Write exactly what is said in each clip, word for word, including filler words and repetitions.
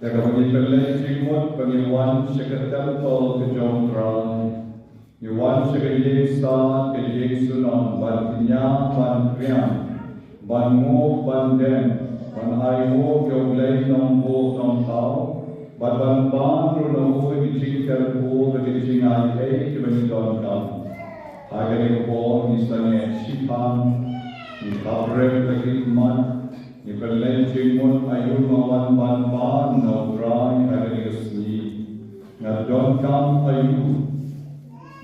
Da kaba ngi pynleit jingmut ba ngi wan sha ka templ ka jong U Trai, ngi wan sha ka ïing said, ka ïing synod, ban kñia, ban pdiang, ban nguh, ban dem, ban ainguh ïa U Blei Nongbuh Nongthaw, bad ban pan ruh na U ïa ki jingkyrkhu bad ki jingai kiba ngi donkam. Ha kane ka por ngi sangeh shiphang, ngi khapbriew da ki khmat, ngi pynleit jingmut aïu nga wan ban pan na U Trai ha kane ka sngi. Nga donkam aïu?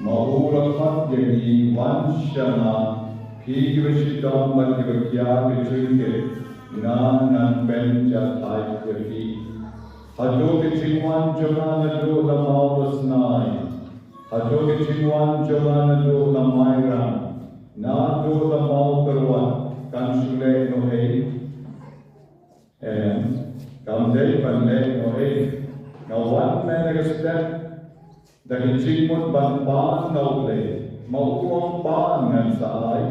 Ma u la khot ïa ngi, wan sha nga, phi kiba shitom bad kiba kiar ka jingkit, nga ngan pynjahthait ïa phi. Hato ka jingwan jong nga naduh la mawbasnai? Hato ka jingwan jong nga naduh la mairang, naduh la mawkyrwat, kan shu leh noh ei? Em, kam dei ban leh noh ei. Nga wan mynne ka step da ka jingmut ban pan na U Blei. Ma u ong pan ngan sa ai,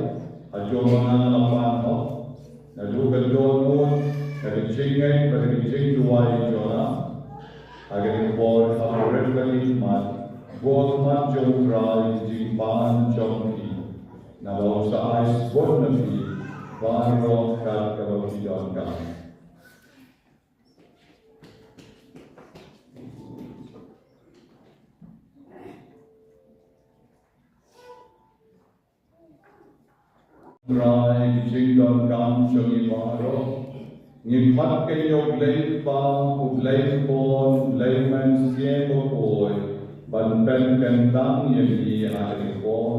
hato ma nga la pan noh? Naduh ka dohnud, da ka jingngeit bad da ka jingduwai jong nga. Ha kane ka por, khapbriew da ki khmat, buh khmat jong U Trai ïa ka jingpan jong phi. Naba u sa ai sbun na phi baroh kat kaba phi donkam. Trai, ki jingdonkam jong ngi baroh. Ngi khot ïa U Blei Kpa, U Blei Khun, U Blei Mynsiem Bakhuid, ban pynkyntang ïa ngi ha kane ka por.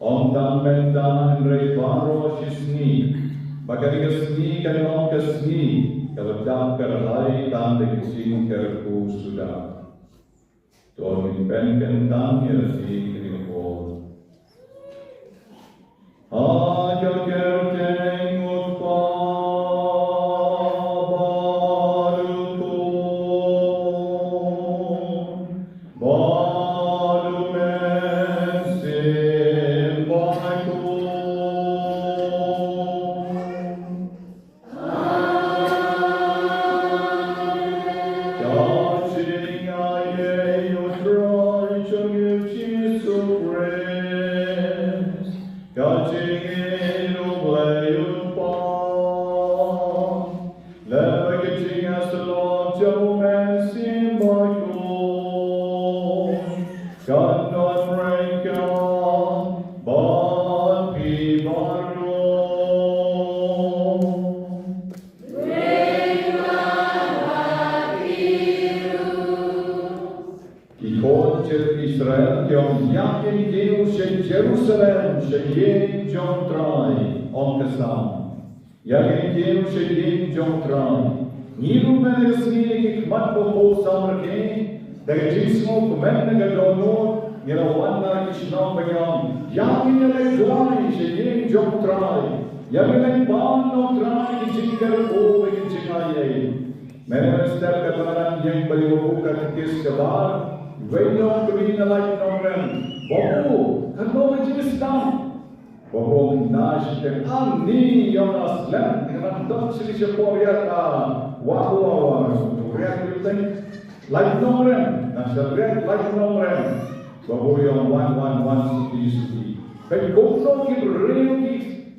Ym tang mynta hynrei baroh shi sngi. Ba kane ka sngi kan long ka sngi kaba dap kyrhai tang da ki jingkyrkhu suda. To ngin pynkyntang ïa lade ha kane ka por. Ha ka kyrteng U Kpa bad U Khun bad U Mynsiem Bakhuid. Ka jingaiei U Trai jong ngi U Jisu Khrist, ka jingïeit U Blei U Kpa, lem bad ka jingïasyllok jong U Mynsiem Bakhuid, kan don ryngkat bad phi baroh. Ki khun jong Israel ki ong, ïa ngin kiew sha Jerusalem, sha ïing jong U Trai, ong ka Salm. Ïa ngin kiew sha ïing jong U Trai. Ngi ruh mynne ka sngi ki khmat ba phuh samrkhie, da ka jingsngewkmen da ka dohnud, ngi la wan na ki shnong ba ngi ong, ïa ngin ïaleit blai sha ïing jong U Trai. Ïa ngin leit pan na U Trai ki jingkyrkhu bad ki jingaiei. Mynne mynstep ka dang ïeng ba ïoh u katekis ka bar, wei nongkmie na Laitumkhrah. Babu, katno baje sdang? Babu, na shiteng. Ani ïoh na slem, nga dang dok sha ki shipor ïa ka. Wa wa wa, riat ïa teng. Laitumkhrah, na sha riat Laitumkhrah. Babu ïoh wan wan wan suki suki. Peit kumno ki briew ki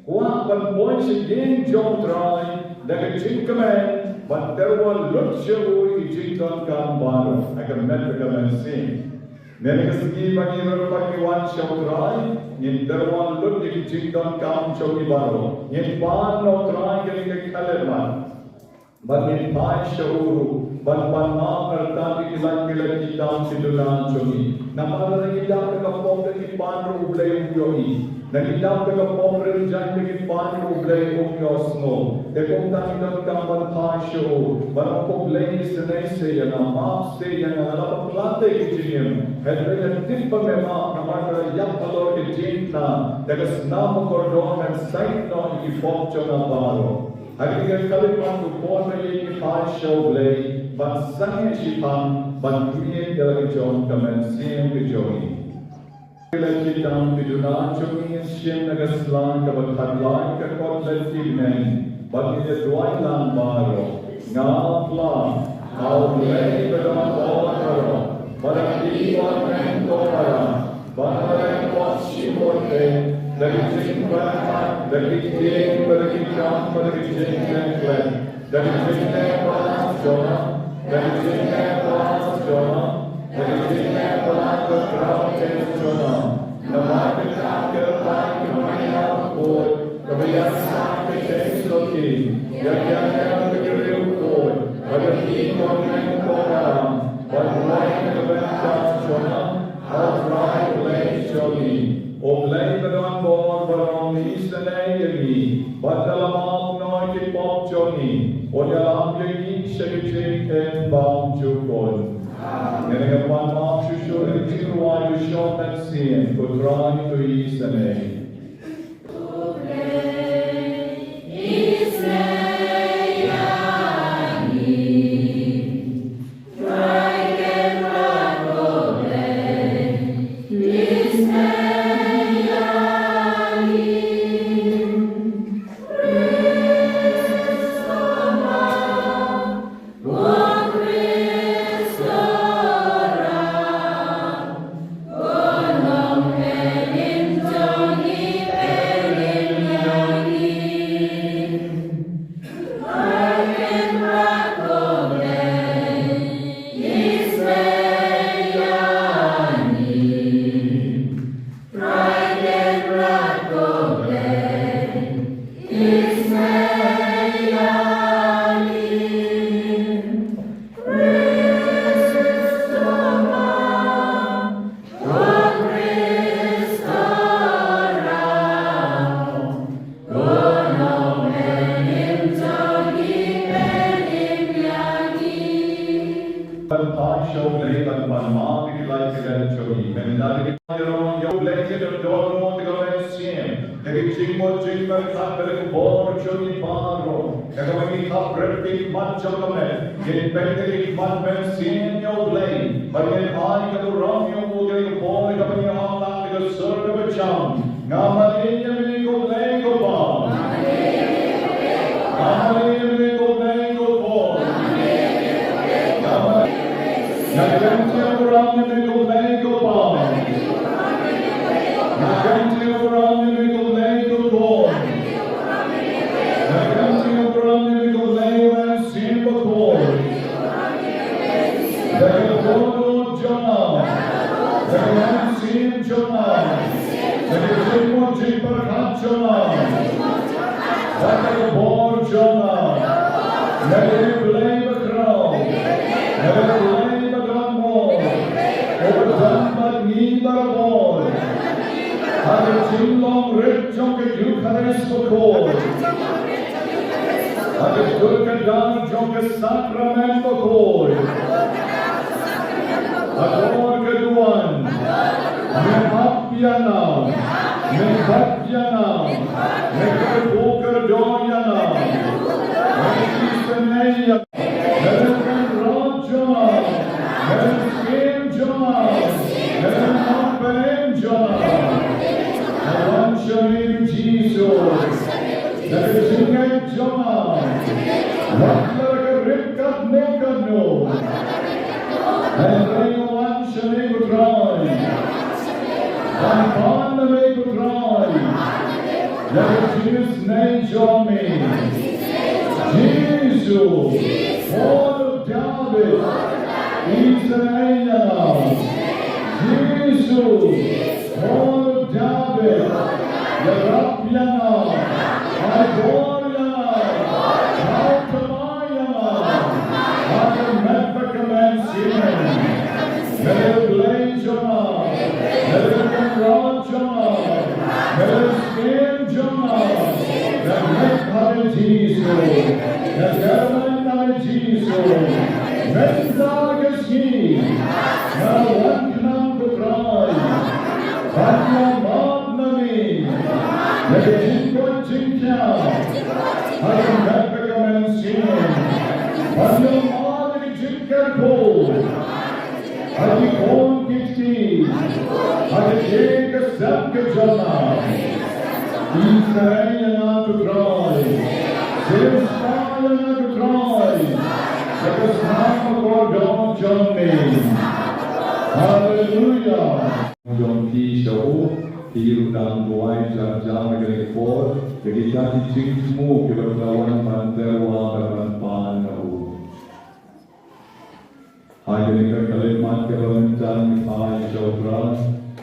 kwah ban poi sha ïing jong U Trai da ka jingkmen, ban tyrwa lut sha u ïa ki jingdonkam baroh, ha ka met bad ka mynsiem. Mynne ka sngi ba ngi ruh pat ngi wan sha U Trai, ngin tyrwa lut ïa ki jingdonkam jong ngi baroh. Ngin pan na U Trai kane ka khyllipmat. Ban ngin phai sha u ruh, ban pan map artat ïa ki lait ki lait ki dam ki duna jong ngi. Namar lada ngi dap da ka pop da ki pan ruh U Blei um ïohi. Lada ngi dap da ka pop rim jaiñ da ki pan ruh U Blei um ïohsngew. Te kumta ngi donkam ban phai sha u, ban ong ko Blei sngewsih ïa nga, map seh ïa nga, nga la pynpla te ki jingim. Hynrei nga tip ba me map, namar nga la ïap halor ka jingkna, da ka snam bakordor men sait noh ïa ki pop jong nga baroh. Ha kane ka khyllipmat u khun ba ïeit ngi phai sha U Blei, ban sangeh shiphang, ban khmih ïa la ka jong ka mynsiem ka jong ngi. Ki lait ki dam ki duna jong ngi ngin shim na ka sla kaba khatlai ka kot lait ki bneng, bad ngin ïa duwai lang baroh. Nga pla. Ïa U Blei ba don bor baroh, ba la khih ïa u hynmen ko para, ba la ïoh shibun eh, da ki jingpyrkhat, da ki jingim, da ki kam, da ki jingkhlaiñ, da ki jingim ba jong, da ki jingim ba jong, da ki jingim ba khraw eh jong. Namar ka kam kyrpang ka maya bakhuid kaba ïasaid ka jingsotti ïa ki ïa ki briew bakhuid, ba ki mon ïa ka kam ban rwai ka bynta jong U Trai Blei jong ngi. U Blei ba don bor baroh un isynei ïa ngi, bad da la map noh ki pop jong ngi, un ïalam ïa ngi sha ka jingim bymjukut. Ngin ïa pan map shuh shuh ïa ka jingrwai Shong Mynsiem, ko Trai to isynei. Ban pan sha U Blei ban pan map ïa ki lait ki lem jong ngi. Mynta da ka jingïarap ïa U Blei ka don bor ka mynsiem. Da ka jingmut jingpyrkhat bad ka bor jong ngi baroh. Da kaba ngi khapbriew ki khmat jong ka met, ngin peit da ki khmat mynsiem ïa U Blei. Bad ngin ai ka burom ïa U ïa ka bor kaba ngi ong lang da ka sur kaba jam. Nga mane ïa me ko Blei ko Kpa. Nga mane ïa me ko Blei ko Kpa. Nga mane. Nga kyntiew burom ïa me ko Blei ko Kpa. Nga kyntiew burom ïa me ko Blei ko Kpa. Nga kyntiew burom ïa me ko Blei Mynsiem Bakhuid. Da ka dohnud jong nga, da ka mynsiem jong nga, da ka jingmut jingpyrkhat jong nga, da ka bor jong nga, nga dei U Blei bakhraw, nga dei U Blei ba don bor, uba don bad ngi barabor. Ha ka jinglong rit jong ka Eukharist bakhuid, ha ka dur ka dar jong ka Sakramen bakhuid, ha ka por ka duwan, me ap ïa nga, me bat ïa nga, me kyrkhu kyrdoh ïa nga, me isynei ïa nga. Me Kynrad jong nga, me Syiem jong nga, me Nongpynim jong nga. Nga wan sha me ko Jisu, da ka jingngeit jong nga, wat la ka rit katno katno. Hynrei nga wan sha me ko Trai, ban pan na me ko Trai, ïa ka jingisynei jong me. Jisu, Khun David, isynei ïa nga. Jisu, Khun David, ïarap ïa nga. Ai bor ïa nga. Ai thymmai ïa nga. Ha ka met bad ka mynsiem. Me dei U Blei jong nga. Me dei U Kynrad jong nga. Me dei U Syiem jong nga. Nga ngeit ha me Jisu. Nga kyrmen ha me Jisu. Mynta ka sngi nga wan khnang ko Trai ban ïa map na me na ka jingkoit jingkhiah ha ka met bad ka mynsiem. Ban ïa map na ka jingkyrkhu ha ki khun ki kti, ha ka ïing ka sem ka jong nga. Isynei ïa nga ko Trai. Sngewsih ïa nga ko Trai. Ha ka snam Jong me. Haleluya. Jong ki sha u, ki ruh dang duwai jar jar ha kane ka por, ïa kita ki jingthmu kiba la wan ban tyrwa bad ban pan na u. Ha kane ka khyllipmat kaba mynta ngi phai sha u Trai,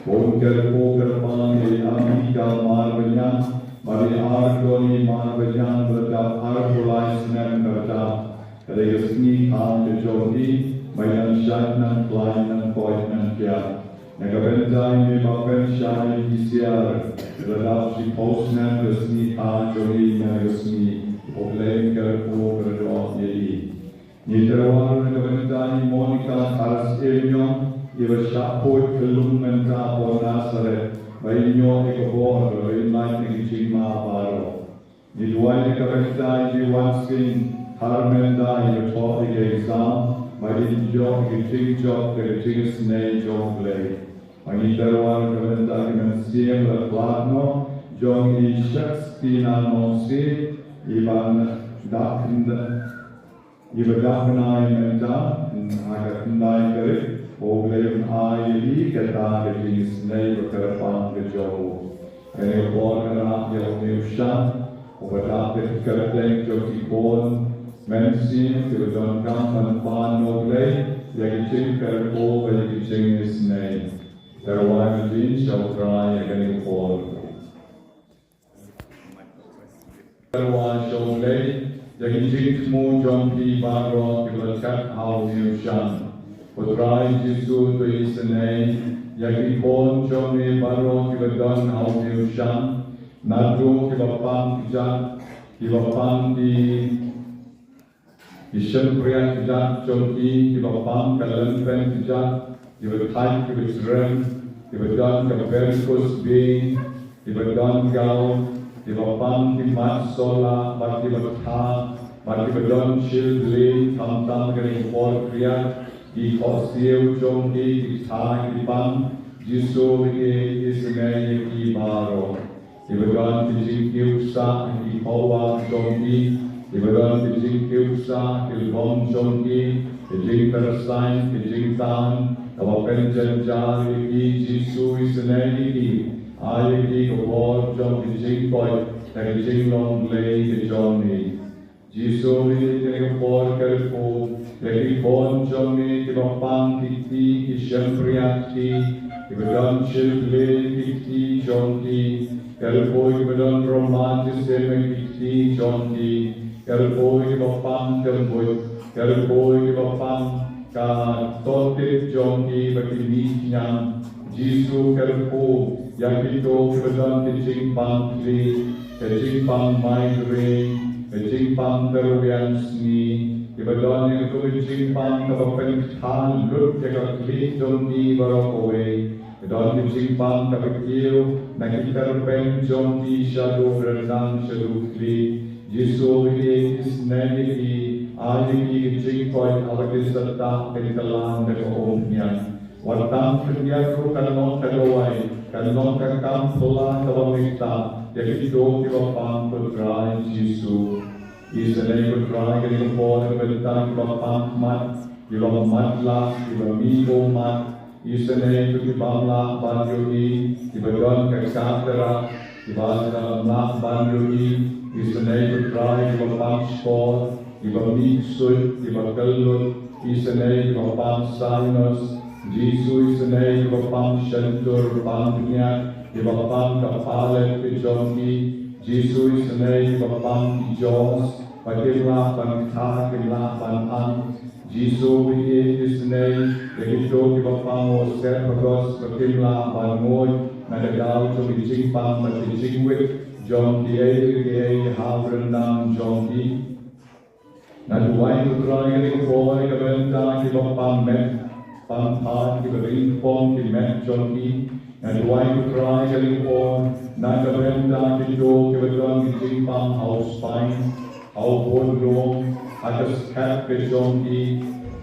ba un kyrkhu kyrpang ïa i Amika Marbaniang, bad i Ardoni Marbaniang ba la dap arphew lai snem ka rta. Ka dei ka sngi kha ka jong i, ba i nang shait nang khlaiñ nang koit nang kiad. Na ka bynta i Mei Bapenshaw Kisiar, ka la dap shiphew snem ka sngi kha jong i na ka sngi, U Blei un kyrkhu kyrdoh ïa i. Ngi tyrwa ruh na ka bynta i Monica Kharsymiong, iba shah khuid khyllung mynta hapoh Nazareth, ba in ïoh ïa ka bor, ba in lait na ki jingma baroh. Ngi duwai na ka bynta i Wansing Kharmenda, iba thoh ïa ka exam, ba in ïoh ïa ka jingjop da ka jingisynei jong U Blei. Ba ngi tyrwa na ka bynta ki mynsiem ba la khlad noh, jong i Shaktina Nongsiej, iba dap khyndai, iba dap khyndai mynta, ha ka khyndai tarik, ba U Blei un ai ïa i kata ka jingisynei ba kyrpang ka jong u. Kane ka por ka rah ïa une u shan, uba dap da ka kyrteng jong ki khun mynsiem, kiba donkam ban pan na U Blei, ïa ki jingkyrkhu bad ïa ki jingisynei. Tyrwa ïa ki sha U Trai ïa kane ka por. Tyrwa sha U Blei ïa ki jingthmu jong phi baroh kiba la kat ha une u shan. Ko Trai Jisu, to isynei ïa ki khun jong me baroh kiba don ha une u shan. Naduh kiba pang kjat, kiba pang ki Ki shympriah kjat jong ki, kiba pang ka lynpen kjat, kiba thait kiba jrem, kiba don ka varicose vein, kiba don gout, kiba pang ki mat sohlah, bad kiba kha, bad kiba don shilbli, khamtam kane ka por khriat, ki khohsiew jong ki, ki kha ki pang, Jisu, isynei ïa ki baroh. Kiba don ki jingkiew ksah ha ki paidbah jong ki, kiba don ki jingkiew ksah ha ki lbong jong ki, ki jingpyrshah, ki jingtang, kaba pynjynjar ïa ki, Jisu isynei ïa ki, ai ïa ki ka bor jong ki jingkoit, ka jinglong Blei ka jong ngi. Jisu, ngi ïeit ha kane ka por kyrkhu ïa ki khun jong me kiba pang ki kti, ki shympriah kti, kiba don shilbli ki kti jong ki, kyrkhu kiba don rheumatoid ha ki kti jong ki, kyrkhu kiba pang kynbuid, kyrkhu kiba pang ka tohtit jong ki bad ki mih kñiang. Jisu, kyrkhu ïa kito kiba don ki jingpang khlieh, ka jingpang migraine, ka jingpang kyrwiang sngi, kiba don ïa kato ka jingpang kaba pynkha lut ïa ka khlieh jong ki baroh kawei, ka don ka jingpang kaba kiew na ki tyrpeng jong ki shaduh ryndang shaduh khlieh. Jisu, ngi isynei ïa ki, ai ïa ki ka jingkoit haba ki sah ka kylla da ka umphniang. Wat tang khyndiat ruh kan long ka dawai, kan long ka kam phylla kaba mihta ïa kito kiba pang, ko Trai Jisu. Isynei, ko Trai, ïa kane ka por na ka bynta kiba pang khmat, kiba matlah, kiba mih ummat. Isynei ïa ki bym lah ban ïohi, kiba don ka cataract, kiba ym lah ban ïohi. Isynei, ko Trai, kiba pang shkor, kiba mih ksuid, kiba kyllut. Isynei kiba pang sinus. Jisu, isynei kiba pang shyntur, pang bniat, kiba pang ka palate ka jong ki. Jisu, isynei kiba pang ki jaws, ba kim lah ban kha, kim lah ban an. Jisu, ngi isynei ïa kito kiba pang u esophagus, ba kim lah ban nguid na ka daw jong ki jingpang bad ki jingwit jong kiei kiei ha u ryndang jong ki. Nga duwai, ko Trai, ïa kane ka por na ka bynta kiba pang met, pang phad, kiba ring phong ki met jong ki. Nga duwai, ko Trai, ïa kane ka por na ka bynta kito kiba don ki jingpang ha u spine, ha u bun lum, ha ka skhem ka jong ki,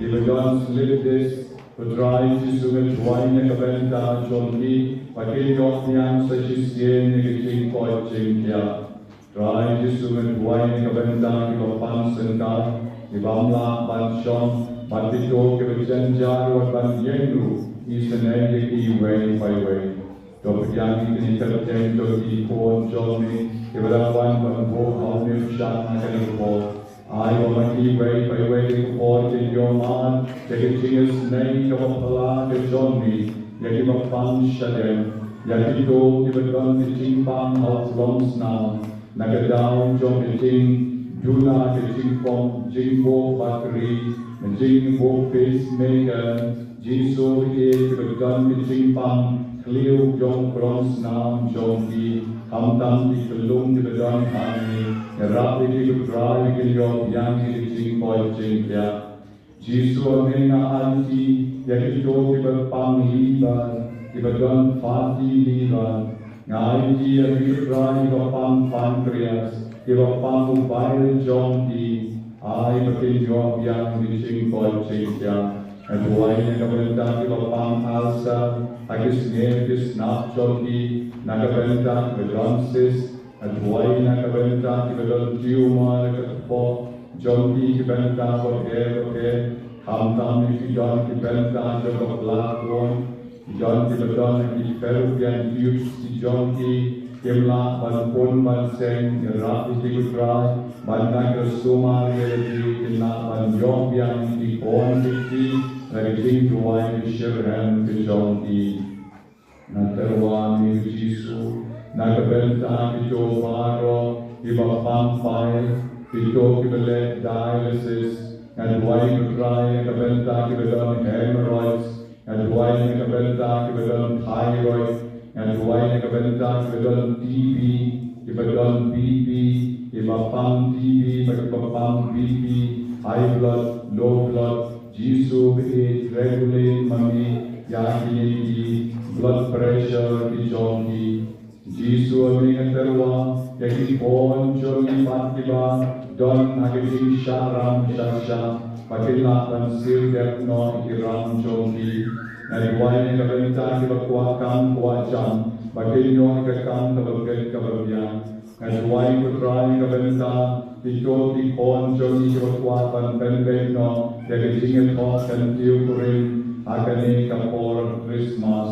kiba don slip disc. Ko Trai Jisu, nga duwai na ka bynta jong ki, ba kin ïoh pdiang sa shisien ïa ka jingkoit jingkhiah. Trai Jisu, nga duwai na ka bynta kiba pang syngkar, kibym lah ban shong, Bad kito kiba jynjar wat ban ïeng ruh, isynei ïa ki iwei pa iwei. To pdiang ïa kine ki kyrteng jong ki khun jong me kiba dang wan ban buh ha une u shang ha kane ka por. Ai ba ma ki iwei pa iwei ha kane ka por kin ïoh mad ïa ka jingisynei kaba phylla ka jong me ïa kiba pang shadem, ïa kito kiba don ka jingpang ha u phlong snam. Na ka daw jong ka jingduna, ka jingpom, jingbuh bakri, ka jingbuh pacemaker, Jisu ïeit kiba don ka jingpang khliew jong u phlong snam jong ki, khamtam ki khyllung kiba don hangne, ïarap ïa ki Ko Trai ba kin ïoh biang ïa ka jingkoit jingkhiah. Jisu, a me nga aiti ïa kito kiba pang liver, kiba don fatty liver. Nga aiti ïa ki Ko Trai kiba pang pancreas, kiba pang u bile jong ki. Ai ba kin ïoh biang ïa ka jingkoit jingkhiah. Nga duwai na ka bynta kiba pang ulcer ha ki snem ki snap jong ki, na ka bynta kiba don cyst, nga duwai na ka bynta kiba don tumor ha ka kpoh jong ki, ki bynta bapher bapher, khamtam ïa ki don ki bynta jong ka pla khun, ki don kiba don ha ki fallopian tubes ki jong ki, kim lah ban pun ban seng, ïarap ïa ki Ko Trai, ban ïa ka sumar ïa ki, kin lah ban ïoh biang ïa ki khun ki kti, na ka jingduwai ka shitrhem ka jong ki. Nga tyrwa ïa me Jisu, na ka bynta kito baroh kiba pang piles, kito kiba leh dialysis, nga duwai Ko Trai na ka bynta kiba don hemorrhoids, nga duwai na ka bynta kiba don thyroid, nga duwai na ka bynta kiba don T B, kiba don B P, kiba pang T B, ba kiba pang B P, high blood, low blood, Jisu ba ïeit, regulate ma me ïa kine ki blood pressure ki jong ki. Jisu, a me nga tyrwa ïa ki khun jong me pat kiba don ha ka jingshah ram shah shah, ba kin lah ban siew dep noh ïa ki ram jong ki. Nga duwai na ka bynta kiba kwah kam kwah jam, ba kin ïoh ïa ka kam kaba bit kaba biang. Nga duwai Ko Trai na ka bynta kito ki khun jong me kiba kwah ban pynbeit noh ïa ka jingïathoh kyntiew kurim ha kane ka por Christmas.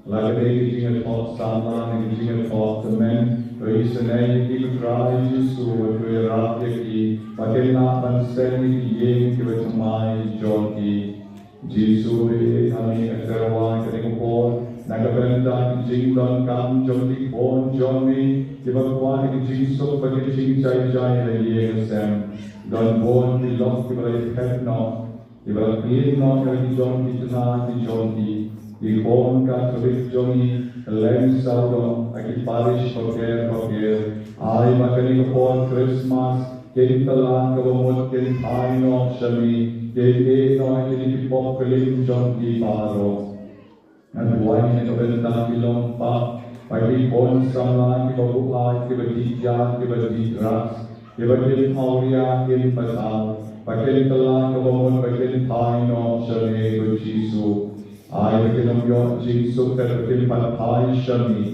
La ka dei ka jingïathoh samla ne ka jingïathoh tymmen, to isynei ïa ki Ko Trai Jisu, to ïarap ïa ki ba kin lah ban seng ïa ki ïing kiba thymmai jong ki. Jisu, a me nga tyrwa ïa kane ka por na ka bynta ka jingdonkam jong ki khun jong me kiba kwah ïa ka jingsuk bad ka jingjai jai ha ïing ha sem. Don bun ki lok kiba la ïaphet noh, kiba la khlin noh ïa la ki jong ki tnga ki jong ki. Ki khun Katholik jong ngi lem sawdong ha ki parish bapher bapher. Ai ba kane ka por Christmas kin kylla kaba mut kin phai noh sha me, kin ïeh noh ïa kine ki pop klim jong ki baroh. Nga duwai na ka bynta ki long pap bad ki khun samla kiba buaid, kiba dih ïar, kiba dih drugs, kiba dih awria, kin pathaw, ba kin kylla kaba mut ba kin phai noh sha me ko Jisu. Ai ba kin ym ïoh jingsuk kat ba kin pat phai sha me.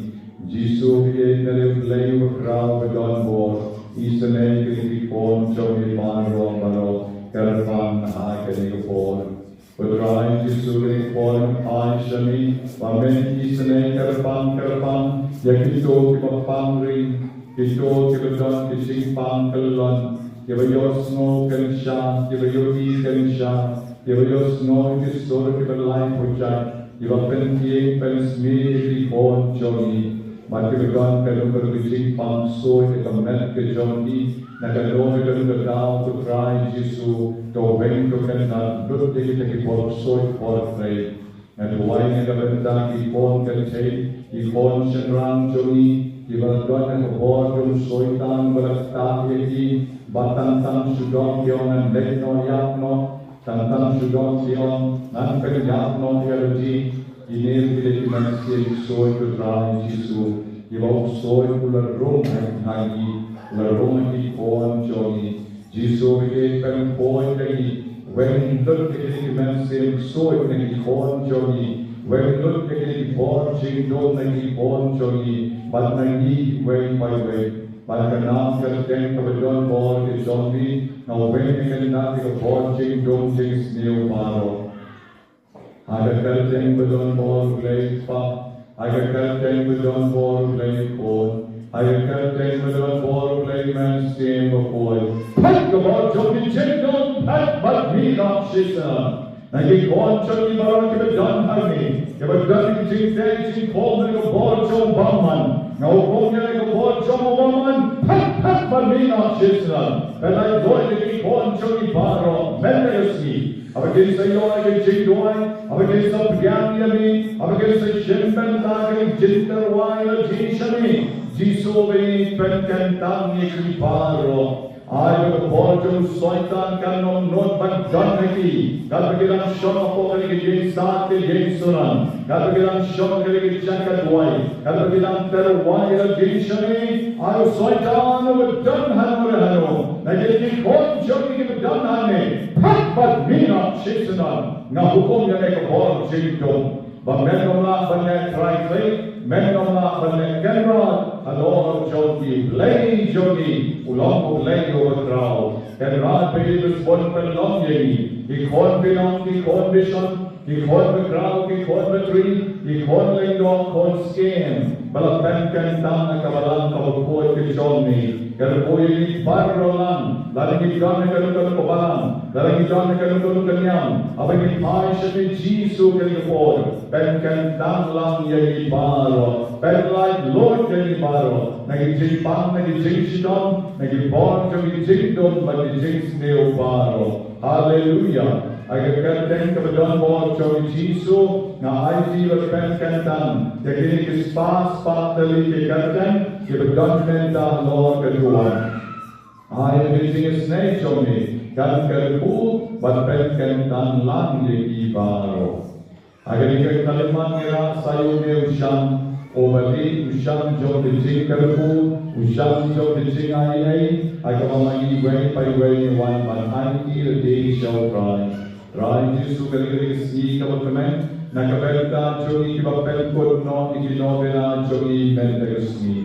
Jisu, ïeit na U Blei uba khraw ba don bor, isynei ïa kine ki khun jong me baroh baroh, kyrpang ha kane ka por. Ko Trai Jisu, kane ka por nga phai sha me, ba men isynei kyrpang kyrpang ïa kito kiba pang ring, kito kiba don ki jingpang kyllon, kiba ïohsngew kynsha, kiba ïohi kynsha, kiba ïohsngew ïa ki sur kiba lai pyrshah, kiba pyntieng pynsmie ïa ki khun jong ngi. Bad kiba don kano kano ka jingpang suid ha ka met ka jong ki, na kano kano ka daw, ko Trai Jisu, to weng to kyndat, lut ïa kita ki por suid por trei. Nga duwai na ka bynta ki khun kynthei, ki khun shynrang jong ngi, kiba la don ha ka bor jong u Soitan ba la ktah ïa ki, ba tang tang shu doh ki ong ngan leit noh ïap noh, tang tang shu doh ki ong ngan pynïap noh ïa lade. Kine ki dei ki mynsiem suid, ko Trai Jisu, kiba u suid u la rung ha ki, u la rung ha ki khun jong ngi. Jisu, ba ïeit, pynpoi ïa ki, weng lut ïa kine ki mynsiem suid na ki khun jong ngi, weng lut ïa kine ki bor jingdum na ki khun jong ngi, bad na ngi iwei pa iwei. Ha ka nam kyrteng kaba don bor ka jong me, nga weng ïa ka bor jingdum jingsniew baroh. Ha ka kyrteng ba don bor U Blei Kpa, ha ka kyrteng ba don bor U Blei Khun, ha ka kyrteng ba don bor U Blei Mynsiem Bakhuid. Phet ka bor jong ki jingdum, phet bad mih noh shisha. Na ki khun jong ngi baroh kiba don hangne, kiba don ki jingtei jingkhum na ka bor jong u bymman, nga hukum ïa ka bor jong u bymman, phet, phet bad mih noh shisha. Pynlait lut ïa ki khun jong ngi baroh mynta ka sngi. Haba kin sa ïoh ïa ka jingduwai, haba kin sa pdiang ïa me, haba kin sa shim bynta ka jingtyrwa ïa lade sha me, Jisu ba ïeit, pynkyntang ïa ki baroh. Ai ba ka bor jong u Soitan kan ym nud ban don ha ki. Katba ki dang shong hapoh kane ka ïing sad ka ïing surang, katba ki dang shong ha kane ka jaka duwai, katba ki dang tyrwa ïa lade sha me, ai u Soitan uba don hano re hano na ki khun jong ngi kiba don hangne, phet bad mih noh shisha. Nga hukum ïa kane ka bor jingdum ba men ym lah ban leh trai klik, men ym lah ban leh kynrad halor jong ki. Blei jong ngi u long U Blei uba khraw. Kynrad ba ïeit ba sbun pynlong ïa ngi, ki khun ba ïong, ki khun ba shon, ki khun ba khraw, ki khun ba tri, ki khun lyngdoh, khun skhem, ba la pynkyntang ha ka balang kaba khuid ka jong me. Kyrkhu ïa ngi baroh lang, lada ngi don ha kano kano ka balang, lada ngi don ha kano kano ka niam, haba ngi phai sha me Jisu kane ka por, pynkyntang lang ïa ngi baroh, pynlait lut ïa ngi baroh na ki jingpang, na ki jingshitom, na ki bor jong ki jingdum bad ki jingsniew baroh. Haleluya. Ha ka kyrteng kaba don bor jong u Jisu, nga aiti bad pynkyntang ïa kine ki spah spah tylli ki kyrteng kiba don mynta halor ka duwan. Ai ba ka jingisynei jong me kan kyrkhu bad pynkyntang lang ïa ki baroh. Ha kane ka khyllipmat ngi rah sa ïa une u shang, uba dei u shang jong ka jingkyrkhu, u shang jong ka jingai ei, ha kaba ma ngi iwei pa iwei ngi wan ban aiti lade sha U Trai. Trai Jisu, kane ka dei ka sngi kaba kmen na ka bynta jong ngi kiba pynkut noh ïa ki nobena jong ngi mynta ka sngi.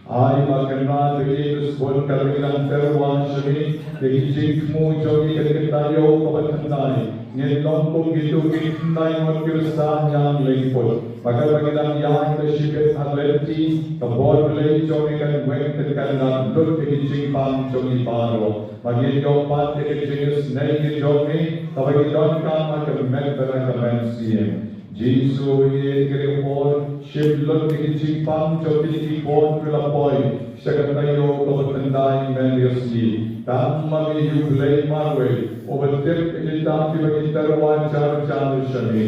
Ai ba Kynrad ba ïeit ba sbun, katba ngi dang tyrwa sha me, ïa ki jingthmu jong ngi kin ïa taïew kaba thyndai. Ngin long kum kito ki khyndai ngut kiba sah ñiang lyngkut. Ba katba ngi dang ïaid la shibit ha lynti, ka bor Blei jong me kan weng, kan ïarap lut ïa ki jingpang jong ngi baroh. Ba ngin ïoh pat ïa ka jingisynei ka jong me, kaba ngi donkam ha ka met bad ha ka mynsiem. Jisu ïeit, ka dei ka por shim lut ïa ki jingpang jong kine ki khun kiba la poi sha ka taïew kaba thyndai mynta ka sngi. Tang ma me hi U Blei marwei, uba tip ïa kita kiba ki tyrwa jar jar sha me.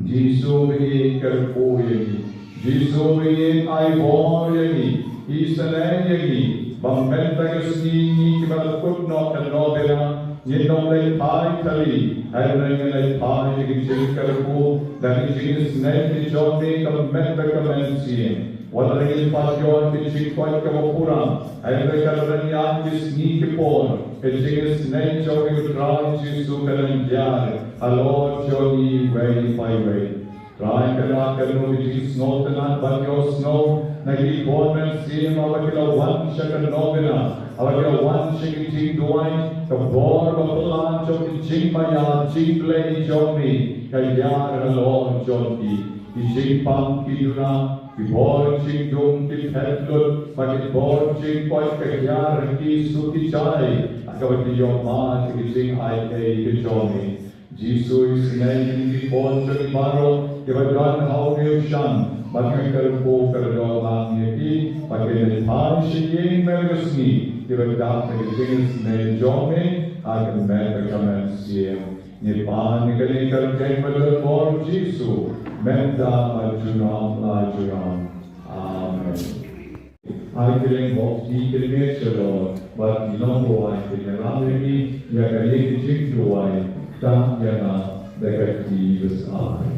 Jisu ba ïeit, kyrkhu ïa ngi. Jisu ba ïeit, ai bor ïa ngi, isynei ïa ngi, ba mynta ka sngi ngi kiba la kut noh ka nobena, ngin ym leit phai tylli, hynrei ngin leit phai da ka jingkyrkhu, da ka jingisynei ka jong me ka met bad ka mynsiem. Wat la ngin pat ïoh ka jingkoit kaba pura, hynrei katba ngi ïaid ki sngi ki por, ka jingisynei jong me ko Trai Jisu kan nang hiar halor jong ngi iwei pa iwei. Trai, kynrad kano ka jingsngewtynnat ban ïohsngew na ki khun mynsiem haba ki la wan sha ka nobena, haba ki la wan sha ki jingduwai, ka bor ba phylla jong ki jingmaïa jong U Blei jong me ka hiar halor jong ki. Ki jingpang ki duna, ki bor jingdum ki phet lut, bad ki bor jingkoit ka hiar ha ki suk ki jai, ha kaba ki ïoh mad ïa ki jingai ei ka jong me. Jisu, isynei ïa kine ki khun jong me baroh kiba don ha une u shang, bad nga kyrkhu kyrdoh lang ïa ki ba kin leit phai sha ïing mynta ka sngi kiba dap da ka jingisynei jong me ha ka met bad ka mynsiem. Ngi pan ïa kane ka kyrteng ba don bor Jisu mynta bad junom la junom. Amen. Ai kylliang bok ki kyrteng shalor bad ki nongduwai kin ïalam ïa ngi ïa kane ka jingduwai. Tang ïa nga da ka kti bas ai.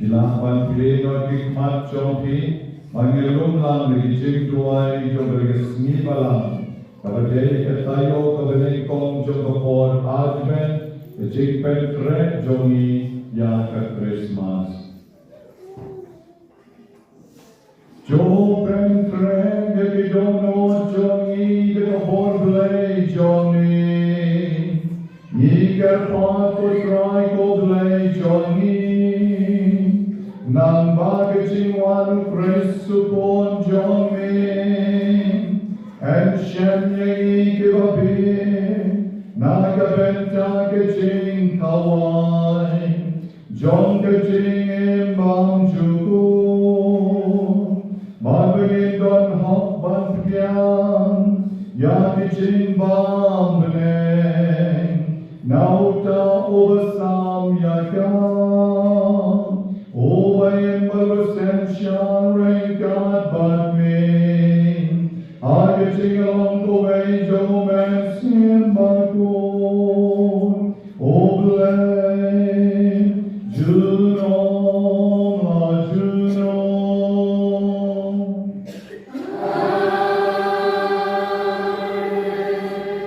Phi lah ban plie noh ki khmat jong phi, ba ngin lum lang ïa ki jingduwai jong ka sngi Balang, kaba dei ka taïew kaba nyngkong jong ka por Advent, ka jingpynkhreh jong ngi ïa ka Krismas. To pynkhreh ïa ki dohnud jong ngi da ka bor Blei jong ngi. Ngi kyrpad, ko Trai ko Blei jong ngi, nangba ka jingwan u Khrist u Khun jong me, yn shem ïa ngi kiba bit na ka bynta ka jingkhawai jong ka jingim bymjukut, bad ba ngin don hok ban pdiang ïa ki jingbam bneng na uta uba sam ïa ka, uba im bad uba synshar ryngkat bad me ha ka jinglong kawei jong u Mynsiem Bakhuid, U Blei, junom la junom.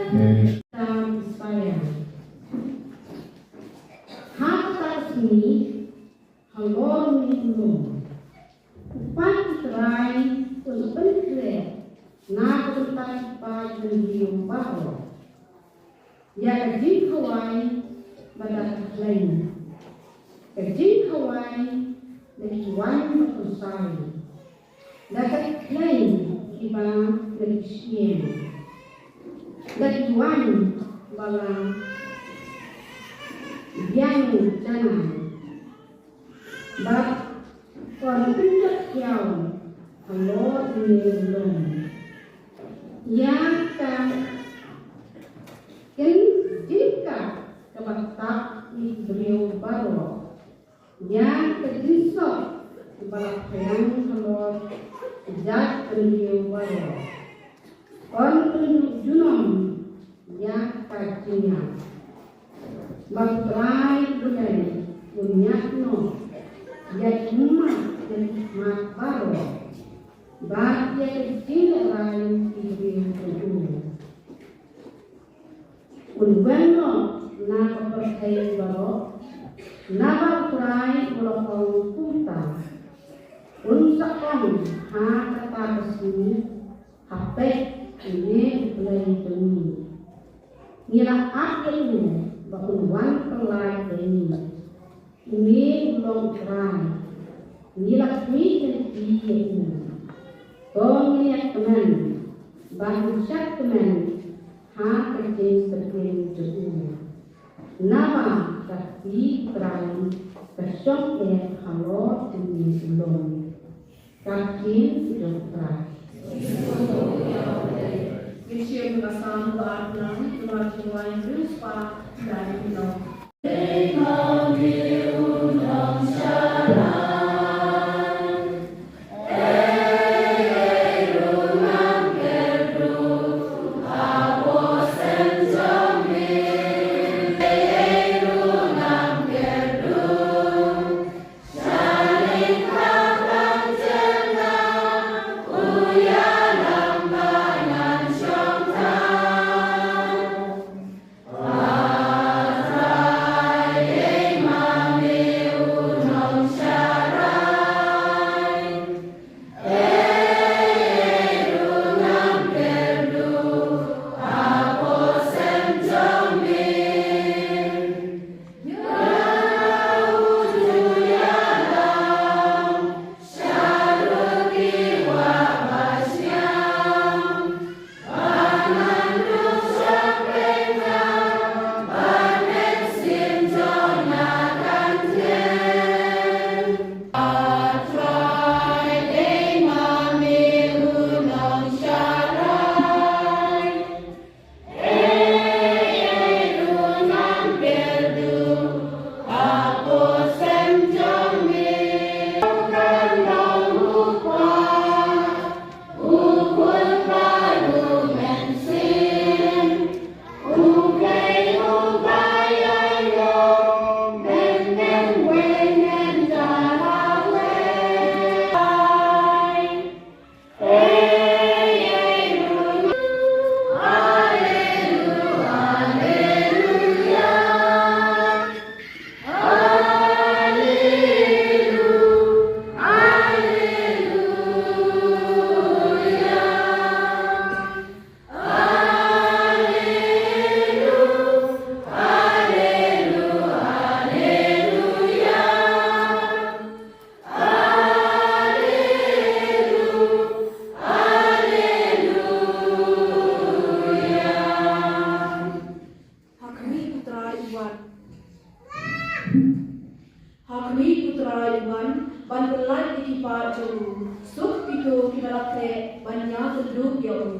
Amen. Tam Isaiah. Ha kata ka sngi, halor une u lum, u paid u Trai un pynkhreh na ka bynta ki paid lynti baroh ïa ka jingkhawai bad ka khlaiñ, ka jingkhawai na ki waiñ bakhraw, da ka khlaiñ kiba na ki shnong, da ki waiñ ba la biang janai. Bad un pynjot ïa u halor une u lum ïa ka jingkah kaba tap ïa ki briew baroh, ïa ka jingsuk ba la pyrshang halor ki jait briew baroh. Un pynjunom ïa ka jingïap. Ba U Trai U Blei un ñiad noh ïa ki ummat ïa ki khmat baroh, bad ïa ka jingïarai ki briew jong u. Un weng noh na ka pyrthei baroh, naba U Trai u la ong kumta. Un sa ong ha kata ka sngi, ha peit, une U Blei jong ngi. Ngi la ap ïa u ba un wan pynlait ïa ngi. Une u long U Trai, ngi la khmih lynti ïa u. To ngin ïa kmen, ba ngin shah kmen ha ka jingpynim jong u. Naba ka kti U Trai ka shong eh halor une u lum. Ka ktien jong U Trai. Ki shim ka Salm ba arphew, ki mat ki wan, ki spah, ki dai ki nong. Khmih, U Trai u wan. Ha khmih, U Trai u wan ban pyllait ïa ki paid jong u. Suk kito kiba la khreh ban ïakynduh ïa u.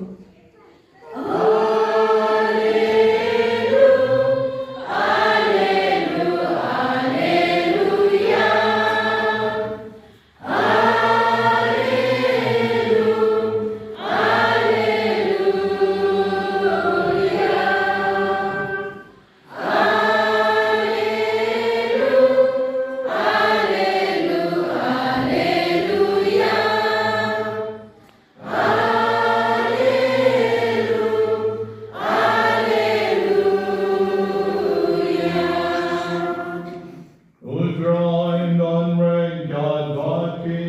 U Trai un don ryngkat bad phi.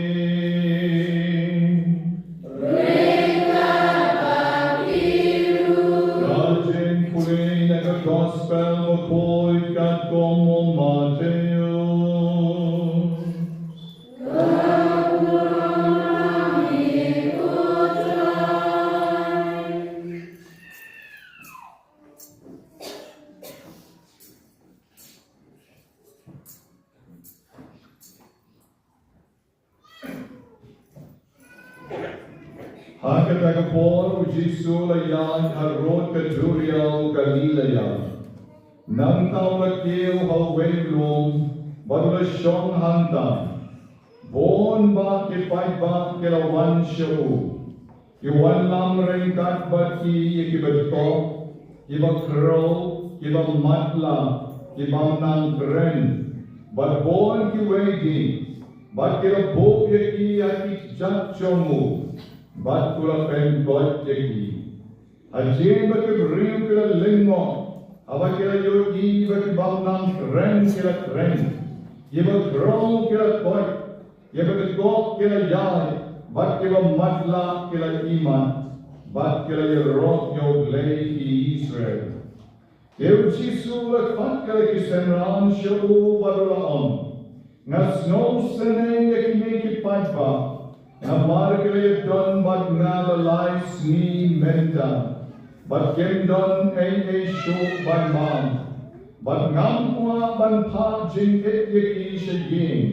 Ryngkat bad phi ruh. Ka jingpule na ka Gospel bakhuid katkum u Mathaios. Ha kata ka por u Jisu u la ïaid harud ka duriaw Galilea. Nangta u la kiew ha uwei u lum bad u la shong hangta. Bun bah ki paidbah ki la wan sha u. Ki wanlam ryngkat bad ki ïa kiba dkop, kiba khrew, kiba matlah, ki bym nang kren, bad bun kiwei de, bad ki la buh ïa ki ha ki kjat jong u, bad u la pynkoit ïa ki. Hadien ba ki briew ki la lyngngoh, haba ki la ïohi ba ki bym nang kren ki la kren, kiba khrew ki la koit, kiba dkop ki la ïaid, bad kiba matlah ki la imat, bad ki la ïaroh ïa U Blei ki Israel. Te u Jisu u la kpat ïa la ki synran sha u bad u la ong, nga sngew sngewsynei ïa kine ki paidbah, namar ki la ïadon bad nga la lai sngi mynta, bad kim don ei ei shuh ban mad. Bad ngam kwah ban phah jingit ïa ki sha ïing,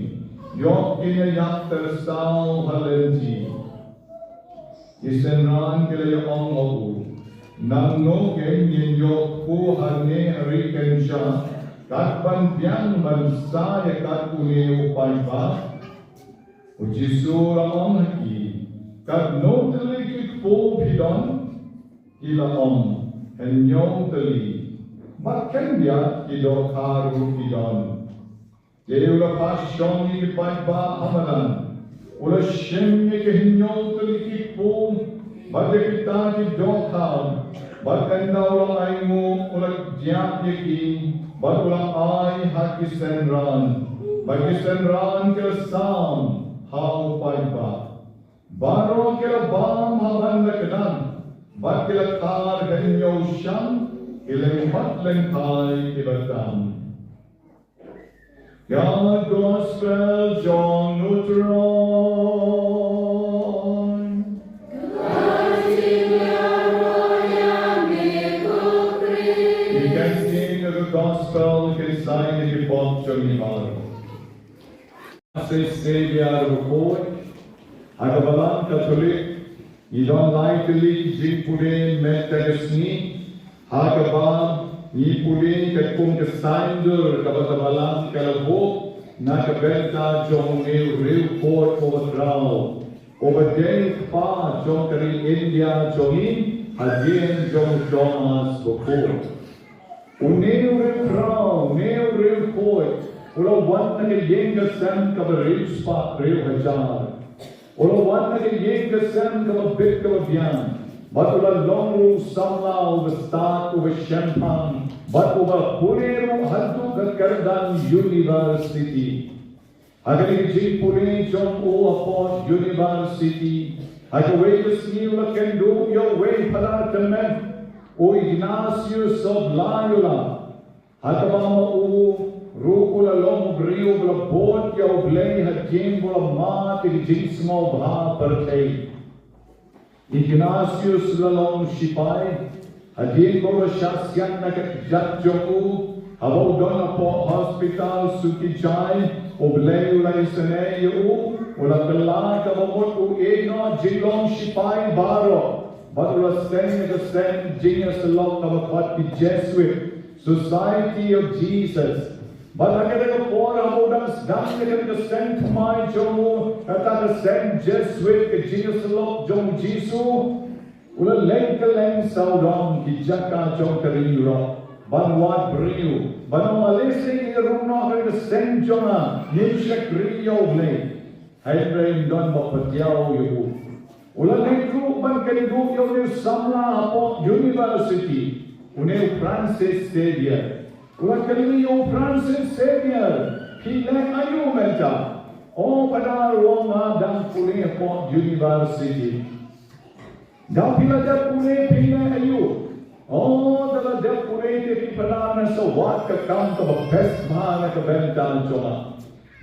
ïoh ki ïa ïap tyrsaw ha lynti. Ki synran ki la ïa ong ha u, nangno kein ngin ïoh kpu hangne ha ri Kynshah, kat ban biang ban sah ïa kat une u paidbah? U Jisu u la ong ha ki, katno tylli ki kpu phi don? Ki la ong, hynñiew tylli. Bad khyndiat ki dohkha ruh ki don. Te u la phah shong ïa ki paidbah ha madan. U la shim ïa ki hynñiew tylli ki kpu bad ïa kita ki dohkha, bad ynda u la ainguh u la kdiah ïa ki bad u la ai ha ki synran, bad ki synran ki la sam ha u paidbah. Baroh ki la bam ha ban da kdang bad ki la khar hynñiew shan, ki lyngbat lyngkhai kiba tam. Ka Gospel jong u Trai. Ngi kyntiew ïa ka Gospel kynsan na ki pop jong ngi baroh. Saint Xavier bakhuid, ha ka Balang Katholik, ngi don lai tylli ki jingpule mynta ka sngi, ha kaba ngi pule katkum ka saiñdur kaba ka Balang ka la buh na ka bynta jong une u riewkhuid uba khraw, uba dei u kpa jong ka ri India jong ngi, hadien jong u Thomas bakhuid. Une u riewkhraw, une u riewkhuid, u la wan na ka ïing ka sem kaba riewspah riewhajar. U la wan na ka ïing ka sem kaba bit kaba biang. Bad u la long ruh u samla uba stad uba shemphang. Bad uba pule ruh haduh ka kyrdan university. Ha kane ka jingpule jong u hapoh university, ha kawei ka sngi u la kynduh ïa uwei u phadar tymmen, u Ignatius of Loyola. Ha kaba ma u ruh u la long u briew uba la bud ïa U Blei hadien ba u la mad ïa ka jingsngewbha pyrthei. Ignatius u la long shipai ha Hadien ba u la shah siat na ka kjat jong u, haba u don hapoh hospital, Sukijai, U Blei u la isynei ïa u, u la kylla kaba mut u ïehnoh jinglong shipai baroh, bad u la seng ïa ka seng jingïasyllok kaba khot ki Jesuit, Society of Jesus. Bad ha kata ka por haba u dang sdang ïa kata ka seng thymmai jong u, kata ka seng Jesuit, ka jingïasyllok jong U Jisu, u la leit kylleng sawdong ki jaka jong ka ri Europe ban wad briew, ban ong, lehse ngi rung noh ha ka seng jong nga, ngin shakri ïa U Blei. Hynrei ym don ba patiaw ïa u. U la leit ruh ban kynduh ïa une u samla hapoh university, une u Francis Xavier. U la kylli ïa u Francis Xavier, phi leh aïu mynta? O Phadar, u ong, nga dang pule hapoh university. Da phi la dep pule phi leh aïu? O, da la dep pule te phi Phadar, nga sa wad ka kam kaba best bha na ka bynta jong nga.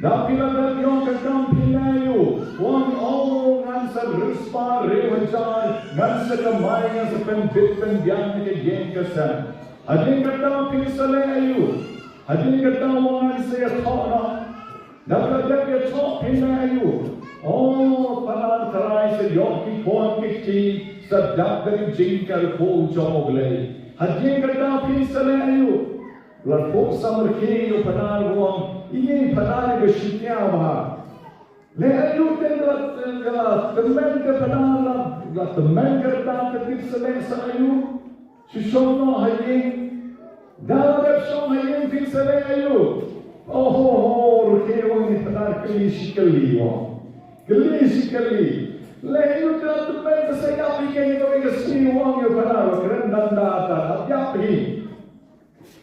Da phi la dep ïoh ka kam phi leh aïu? U ong, o, ngan sa riewspah riewhajar, ngan sa kamai, ngan sa pynbit pynbiang ïa ka ïing ka sem. Hadien kata phin sa leh aïu? Hadien kata u ong, ngan sa ïathoh noh. Da phi la dep ïathoh phin leh aïu? O Phadar, tharai sa ïoh ki khun ki kti, sa dap da ki jingkyrkhu jong U Blei. Hadien kata phin sa leh aïu? La phuh samrkhie ïa u Phadar, u ong, ïa Phadar, ka shu tiaw bha. Leh aïu te, la, la tymmen te Phadar, la, la tymmen ka rta te, phin sa leh sa aïu? Shu shong noh ha ïing. Da la dep shong ha ïing phin sa leh aïu? Oho ho, ruh ki ong, ïa Phadar, kylli shi kylli, u ong. Kylli shi kylli. Leh aïu te la tymmen, te sa ïap hi kein kawei ka sngi, u ong ïa u Phadar, u kren dang da ta, ïap hi.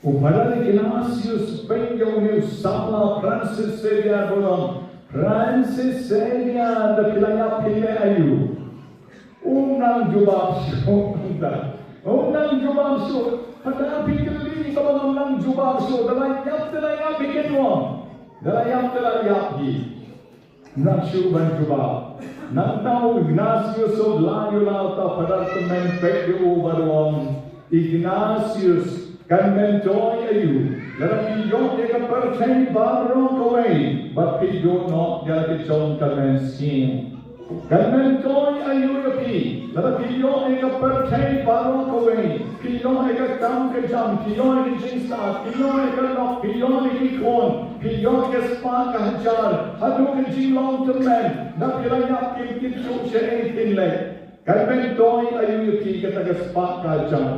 U Phadar Ignatius peit ïa une u samla Francis Xavier bad u ong, Francis Xavier, da phi la ïap phi leh aïu? Um nang jubab shuh, da. Um nang jubab shuh. Phadar, phi kylli kaba ngam nang jubab shuh. Da la ïap, da la ïap hi kein, u ong. Da la ïap, da la ïap hi. Nang shu ban jubab. Nangta u Ignatius u la ïoh la ta, Phadar tymmen peit ïa u bad u ong, Ignatius, kan myntoi aïu lada phi ïoh ïa ka pyrthei baroh kawei bad phi duh noh ïa ka jong ka mynsiem? Kan myntoi aïu ïa phi lada phi ïoh ïa ka pyrthei baroh kawei, phi ïoh ïa ka kam ka jam, phi ïoh ïa ka jingstad, phi ïoh ïa ka lok, phi ïoh ïa ki khun, phi ïoh ïa ka spah ka hajar, haduh ka jinglong tymmen, da phi la ïap, kim tip shuh shaei phin leit. Kan myntoi aïu ïa phi kata ka spah ka hajar?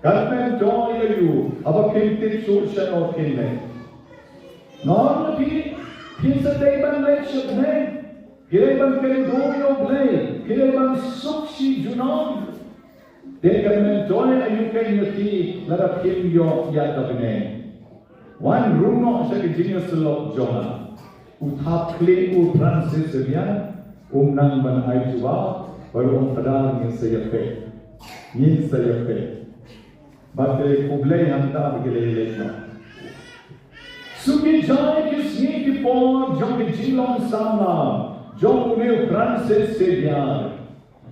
Kan myntoi aïu haba kim tip shuh shaei phin leit? Nga ong ïa phi, phin sa dei ban leit sha bneng. Phi dei ban kynduh ïa U Blei, phi dei ban suk shi junom. Te kan myntoi aïu kein ïa phi lada phim ïoh ïa ka bneng? Wan rung noh sha ka jingïasyllok jong nga. U thap khlieh u Francis Xavier, um nang ban ai jubab, bad u ong, Phadar, ngin sa ïapeit. Ngin sa ïapeit. Bad te U Blei hangta ba ki leit leit noh. Shu ki jai ki sngi ki por jong ki jinglong samla jong une u Francis Xavier,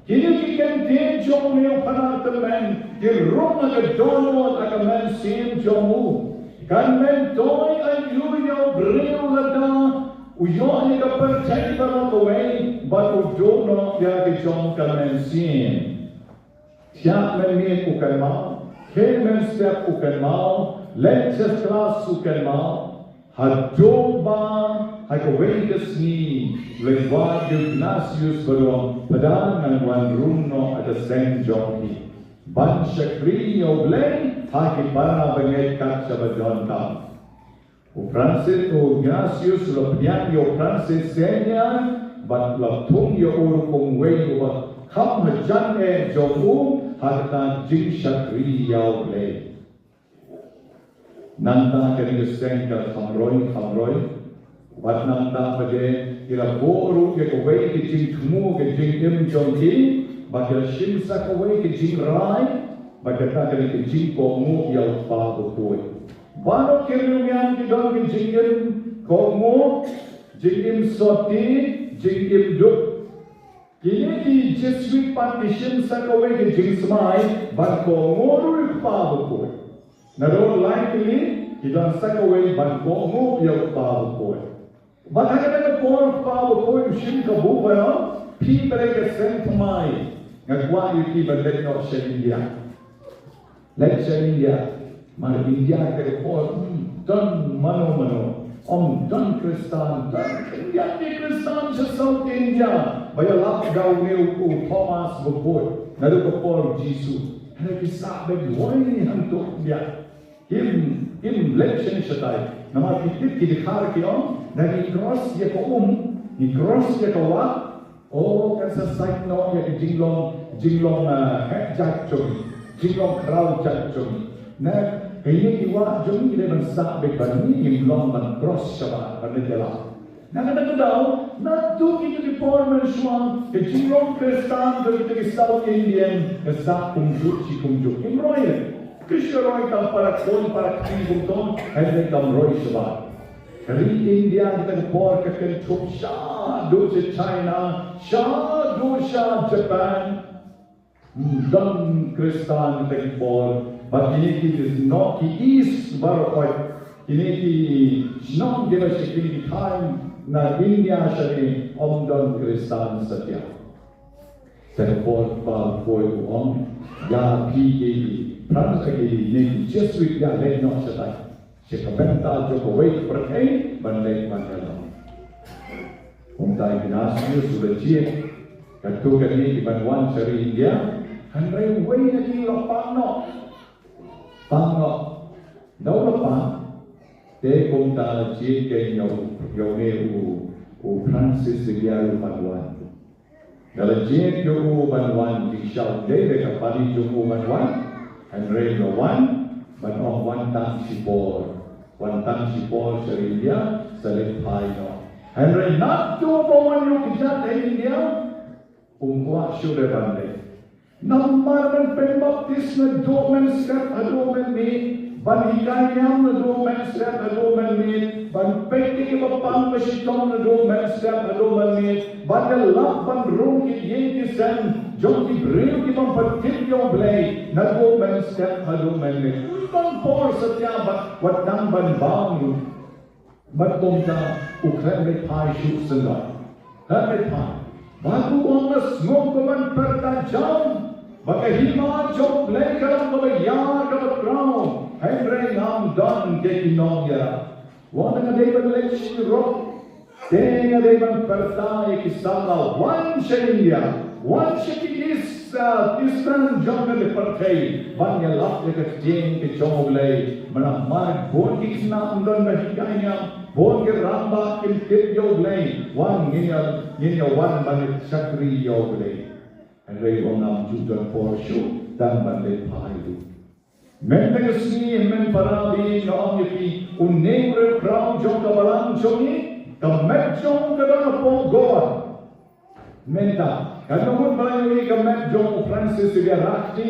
kine ki kyntien jong une u Phadar tymmen ki rung ha ka dohnud ha ka mynsiem jong u. Kan myntoi aïu ïa u briew lada u ïoh ïa ka pyrthei baroh kawei bad u duh noh ïa ka jong ka mynsiem? Thiah mynmiet u kynmaw, khie mynstep u kynmaw, leit test class u kynmaw, haduh ba ha kawei ka sngi u la wad ïa u Ignatius bad u ong, Phadar, ngan wan rung noh ha ka seng jong phi ban shakri ïa U Blei ha ki para bangeit kat shaba donkam. U Francis, u Ignatius u la pdiang ïa u Francis Xavier bad u la thung ïa u ruh kum uwei uba kham hajan eh jong u ha kata ka jingshakri ïa U Blei. Nangta kane ka seng ka kham roi kham roi. Bad nangta pat de ki la buh ruh ïa kawei ka jingthmu, ka jingim jong ki, bad ki la shim sa kawei ka jingrai, bad kata kane ka jingkohnguh ïa u Kpa bakhuid. Baroh ki riewniam ki don ka jingim kohnguh, jingim soti, jingim duk. Kine ki Jesuit pat ki shim sa kawei ka jingsmai ban kohnguh ruh ïa u Kpa Bakhuid. Naduh lai tylli ki don sa kawei ban kohnguh ïa u Kpa Bakhuid. Bad ha kata ka por u Kpa Bakhuid u shim kabu ban ong, phi ba dei ka seng thymmai, nga kwah ïa phi ban leit noh sha India. Leit sha India. Mar India ka por, hmm, don mano mano. Ym don Khristan, don khyndiat ki Khristan sha South India. Ba ïalap da une u Thomas Bakhuid. Naduh ka por u Jisu. Hynrei ki sah beit wei hangto India. Kim, kim leit sha shatai. Namar ki tip ki dkhar ki ong, da ngi cross ïa ka um, ngi cross ïa ka wah, oh, kan sa sait noh ïa ka jinglong, jinglong, ah, heh jait jong ngi, jinglong khraw jait jong ngi. Na kaei ki wah jong ngi ki dei ban sah beit ba ngi ngim long ban cross shabar ban leit ïalap. Na kata ka daw, naduh kito ki por mynshuwa, ka jinglong Khristan jong kito ki South Indian ka sah kumjuh shi kumjuh. Kim roi. Ki shu roi tang para khun para kti kumto, hynrei kam roi shabar. Ka ri India kata ka por ka kynthup shaduh sha China, shaduh sha Japan. Ym don Khristan kata ka por, bad kine ki shnong ki East baroh, kine ki shnong kiba sha kine ki thaiñ na India shane ym don Khristan satia. Te ka por ba u Bakhuid u ong, ïa phi ki Pran-, ki ne ki Jesuit ïa leit noh shatai. Sha ka bynta jong kawei ka pyrthei ban leit ban ïalam. Kumta Ignatius u la jied, katto katne ki ban wan sha ri India, hynrei uwei na ki u la pang noh. Pang noh. Haba u la pang, te kumta la jied kein ïa u, ïa une u, u Francis Xavier u ban wan. Nga la jied ïa u ban wan, jingshisha dei da ka pali jong u ban wan. Hynrei u la wan, ban ong wan tang shipor. Wan tang shipor sha India, sa leit phai noh. Hynrei naduh ba wan ïa u kjat ha India, um kwah shuh de ban leit. Namar ban pynbaptis naduh mynstep haduh mynmiet, ban hikai niam naduh mynstep haduh mynmiet, ban peit ïa kiba pang ba shitom naduh mynstep haduh mynmiet, ban ïalap ban rung ki ïing ki sem jong ki briew ki bym pat tip ïa U Blei naduh mynstep haduh mynmiet. Ym don por satia bad wat nang ban bam ruh. Bad kumta u khlem leit phai shuh shuh. Khlem leit phai. Bad u ong, nga sngew ka ban pyrta jam ba ka hima jong U Blei ka long kaba ïar kaba khraw. Hynrei ngam don ki nongïarap. Wat nga dei ban leit sha Europe. Te nga dei ban pyrta ïa ki samla wan sha India, wan sha ki East, uh, Eastern jong ka pyrthei, ban ïalap ïa ka ktien ka jong U Blei. Namar bun ki khynnah ym don ba hikai niam, bun ki rangbah kim tip ïa U Blei. Wan ngin ïa, ngin ïa wan ban shakri ïa U Blei. Hynrei u ong ngam ju don por shuh tang ban leit phai ruh. Mynta ka sngi, hynmen para, nga ong ïa phi, une u riewkhraw jong ka balang jong ngi, ka met jong u ka dang hapoh Goa. Mynta, kan ym mut ba la ïohi ka met jong u Francis Xavier. Rah kti,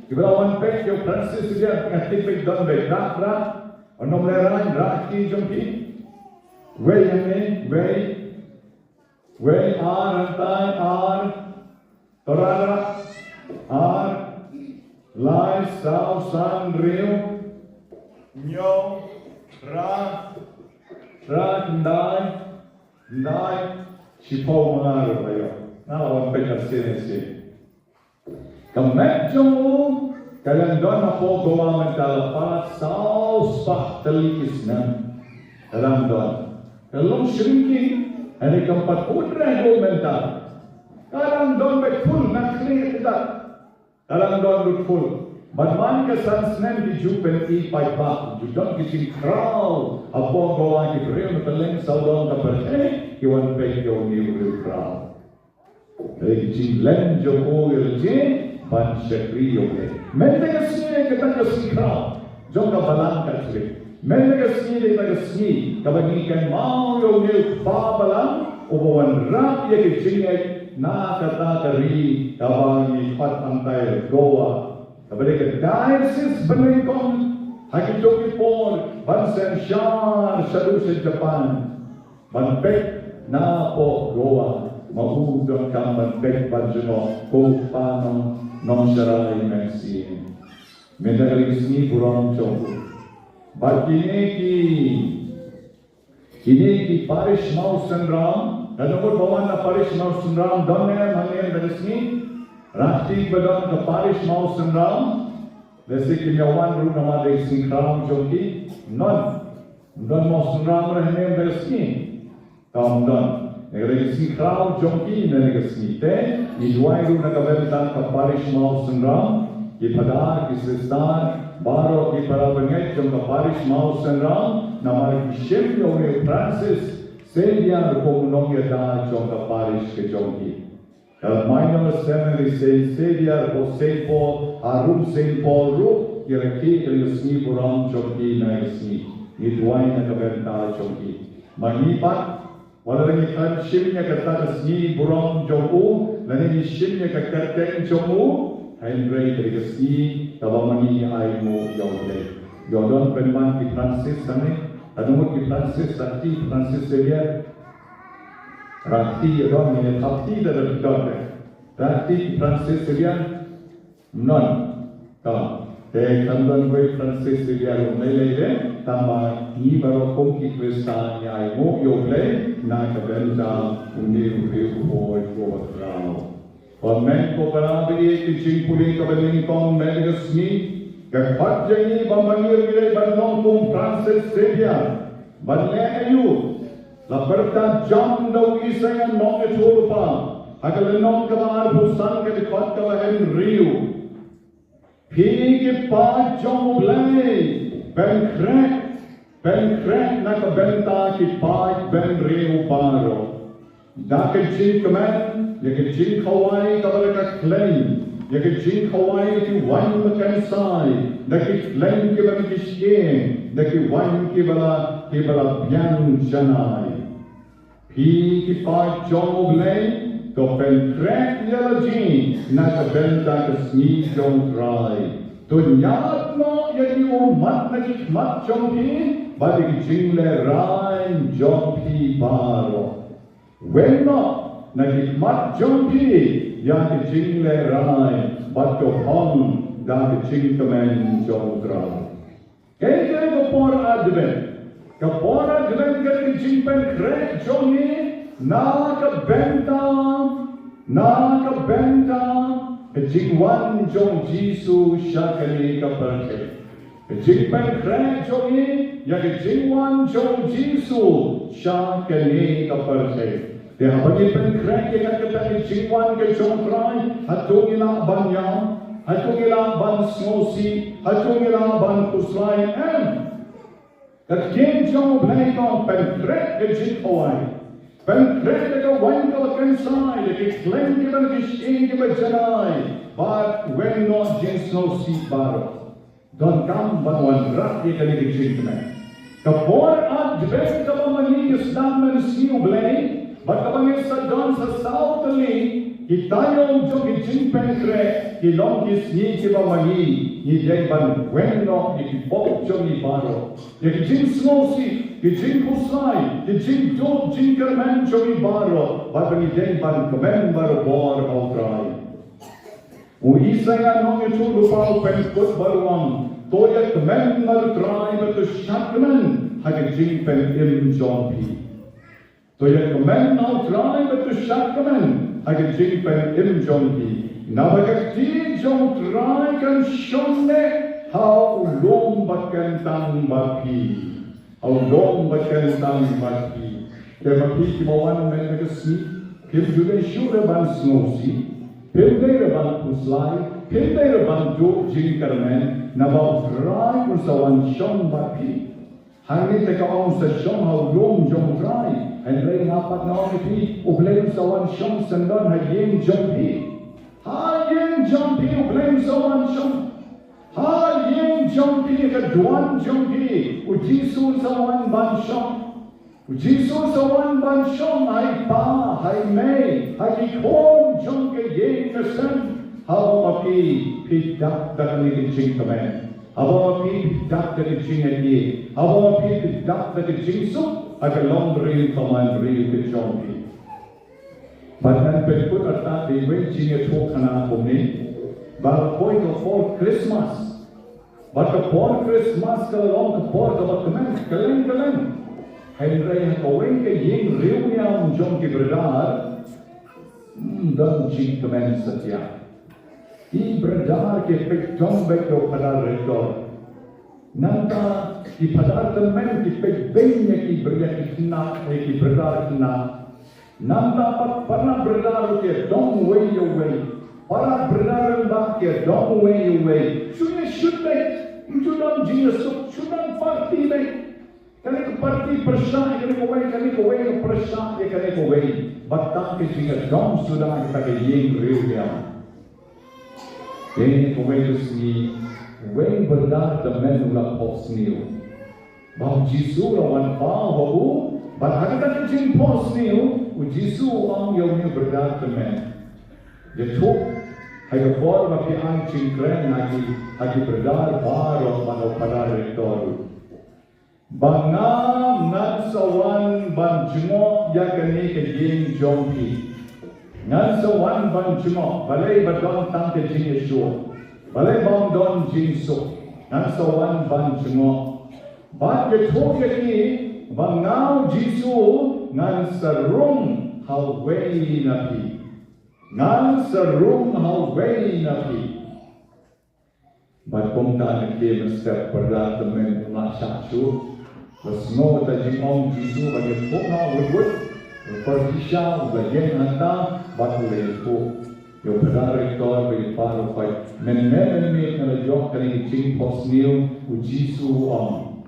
kiba la wan peit ïa u Francis Xavier, nga tip ba ki don beit. Rah, rah. Ym lehrain, rah kti jong phi. Wei hangne, wei. Wei, ar, hangtai, ar. To rah, rah. Ar. Lai, saw, san, hynriew. Hynñiew. Phra. Phra, khyndai. Khyndai. Shiphew, manga ruh la ïoh. Nga la wan peit ha sien ha sien. Ka met jong u ka dang don hapoh Goa mynta la palat saw spah tylli ki snem. Ka dang don. Ka long shrinking, hynrei kam pat kut reh ruh mynta. Ka dang don beit full, nga kren ïa kata. Ka dang don beit full. Bad man ka san snem ki ju pyni paidbah, ju don ki jingkhraw hapoh Goa, ki briew na kylleng sawdong ka pyrthei ki wan peit ïa une u riewkhraw. Dei ka jinglen jong u ïa lade ban shakri ïa U Blei. Mynta ka sngi, kata ka sngi khraw jong ka balang Katholik. Mynta ka sngi dei ka sngi kaba ngi kynmaw ïa une u kpa balang uba wanrah ïa ka jingngeit na kata ka ri kaba ngi khot hangtai Goa, kaba dei ka diocese banyngkong ha kito ki por ban synshar shaduh sha Japan. Ban peit napoh Goa. Ma u donkam ban peit ban jngoh ko u kpa nong, nongshakri mynsiem. Mynta ka dei ka sngi burom jong u. Bad kine ki, kine ki parish Mawsynram, lada mut ba wan na parish Mawsynram, don ne em hangne mynta ka sngi? Rangbah kti ba don ka parish Mawsynram, lehse kim ïa wan ruh namar ka dei ka sngi khraw jong ki. Ym don, ym don Mawsynram ruh hangne mynta ka sngi. Kam don. Ïa ka dei ka sngi khraw jong ki, ïa ka dei ka sngi te, ngi duwai ruh na ka bynta ka parish Mawsynram, ki phadar, ki sister, baroh ki para bangeit jong ka parish Mawsynram, namar ki shim ïa u Francis Xavier kum u nongïada jong ka parish ka jong ki. Ka Minor Seminary Saint Xavier, ko Saint Paul, harum Saint Paul ruh, ki rakhe ïa ka sngi burom jong ki na ka sngi. Ngi duwai na ka bynta jong ki. Ma ngi pat, wat la ngi khlem shim ïa kata ka sngi burom jong u, lane ngi shim ïa ka kyrteng jong u, hynrei ka dei ka sngi kaba ma ngi ngi ainguh ïa U Blei. Ïoh don pynban ki Francis hangne, lada mut ki Francis, rangbah kti Francis Xavier. Rangbah kti ïoh don, ngi thap kti da don don. Rangbah kti Francis Xavier. None. Ka. Te kam don kawei Francis Xavier ruh, ym lei lei de, tangba ngi baroh kum ki Khristan ngi ainguh ïa U Blei na ka bynta une u briew u briew uba khraw. Kmen ko para baieit, ka jingpule kaba nyngkong mynta ka sngi ka khot ïa ngi ba ma ngi ruh ngi dei ban long kum Francis Xavier. Ban leh aïu? La pyrta jam da u Isaïah nongïathuhlypa ha ka lynnong kaba arphew san, ka dkhot kaba hynriew. Phi ki paid jong U Blei, pynkhreh, pynkhreh na ka bynta ki paid bynriew baroh. Da ka jingkmen, ïa ka jingkhawai kaba la ka khlaiñ, ïa ka jingkhawai da ki waiñ ba kynsai, da ki khlaiñ kiba na ki shyieng, da ki waiñ kiba la, kiba la biang janai. Phi ki paid jong U Blei, to pynkhreh ïa la jong ngi na ka bynta ka sngi jong U Trai. To ñiad noh ïa ki ummat na ki khmat jong phi bad ïa ki jinglehrain jong phi baroh. Weng noh na ki khmat jong phi ïa ki jinglehrain bad to phong da ka jingkmen jong U Trai. Kaei kaei ka por Advent. Ka por Advent ka dei ka jingpynkhreh jong ngi na ka bynta, na ka bynta ka jingwan jong U Jisu sha kane ka pyrthei. Ka jingpynkhreh jong ngi ïa ka jingwan jong U Jisu sha kane ka pyrthei. Te haba ngi pynkhreh ïa kata ka jingwan ka jong U Trai, hato ngi lah ban ïam, hato ngi lah ban sngewsih, hato ngi lah ban khuslai? Em. Ka ktien jong U Blei ka ong pynkhreh ka jingkhawai. Pynkhreh da ka waiñ kaba kynsai, da ki khlaiñ kiba na ki shyieng kiba janai. Bad weng noh jingsngewsih baroh. Donkam ban wanrah ïa kane ka jingkmen. Ka por Advent kaba ma ngi ngi sdang mynsngi U Blei, bad kaba ngi sa don sa saw tylli, ki taïew jong ki jingpynkhreh ki long ki sngi kiba ma ngi ngi dei ban weng noh ïa ki pop jong ngi baroh, ïa ki jingsngewsih, ki jingkhuslai, ki jingduk jingkyrmen jong ngi baroh, bad ba ngi dei ban kmen barabor ha U Trai. U Isaïah nongïathuhlypa u pynkut bad u ong, to ïa kmen ha U Trai bad to shad kmen ha ka jingpynim jong phi. To ïa kmen ha U Trai bad to shad kmen ha ka jingpynim jong phi. Naba ka kti jong U Trai kan shong neh ha u lum ba kyntang bad phi. Ha u lum ba kyntang bad phi. Te ma phi kiba wan mynta ka sngi, phim ju dei shuh re ban sngewsih, phim dei re ban khuslai, phim dei re ban duk jingkyrmen, naba U Trai un sa wan shong bad phi. Hangne te ka ong sa shong ha u lum jong U Trai. Hynrei nga pat nga ong ïa phi, U Blei un sa wan shong syndon ha ïing jong phi. Ha ïing jong phi U Blei un sa wan shong. Ha ïing jong phi, ka duwan jong phi, U Jisu un sa wan ban shong. U Jisu un sa wan ban shong ha i pa, ha i mei, ha ki khun jong ka ïing ka sem. Haba ma phi phi dap da kane ka jingkmen. Haba ma phi phi dap da ka jingaiei. Haba ma phi phi dap da ka jingsuk ha ka longbriew ka mainbriew ka jong phi. Bad ngan pynkut artat da iwei i jingïathuhkhana kumne. Ba la poi ka por Christmas. Bad ka por Christmas ka la long ka por kaba kmen kylleng kylleng. Hynrei ha kawei ka ïing riewniam jong ki Brother, hmm, don jingkmen satia. Ki Brother ki peit dong beit ïa u Phadar Rektor. Nangta ki Phadar tymmen ki peit beiñ ïa ki Brother ki khynnah, ïa ki Brother khynnah. Nangta pat para Brother ki dong uwei ïa uwei. Para Brother rangbah ki dong uwei ïa uwei. Shu ïashut beit, shu don jingïasuk, shu don party beit. Kane ka party pyrshah ïa kane kawei, kane kawei ka pyrshah ïa kane kawei. Bad tang ka jingdom suda ïa kata ka ïing riewniam. Te kawei ka sngi, uwei u Brother tymmen u la phohsniew ba u Jisu u la wan paw ha u. Bad ha kata ka jingphohsniew, u Jisu u ong ïa une u Brother tymmen, ïathuh ha ka por ba phi ai jingkren ha ki, ha ki Brother baroh bad ha u Phadar Rektor ruh, ba nga ngan sa wan ban jngoh ïa kane ka ïing jong phi. Ngan sa wan ban jngoh, balei ba don tang ka jingïashoh, balei bym don jingsuk. Ngan sa wan ban jngoh. Bad ïathuh ïa ki ba nga u Jisu ngan sa rung ha uwei na phi. Ngan sa rung ha uwei na phi. Bad kumta na ki mynstep Brother tymmen um lah shah shuh. La sngew kata jingong Jisu ba ïathuh noh wut wut. La pyrshah, u la ïeng hangta bad u la ïathuh ïa u Phadar Rektor bad ïa ki para pait. Mynne mynmiet na la ïoh kane ka jingphohsniew, u Jisu u ong,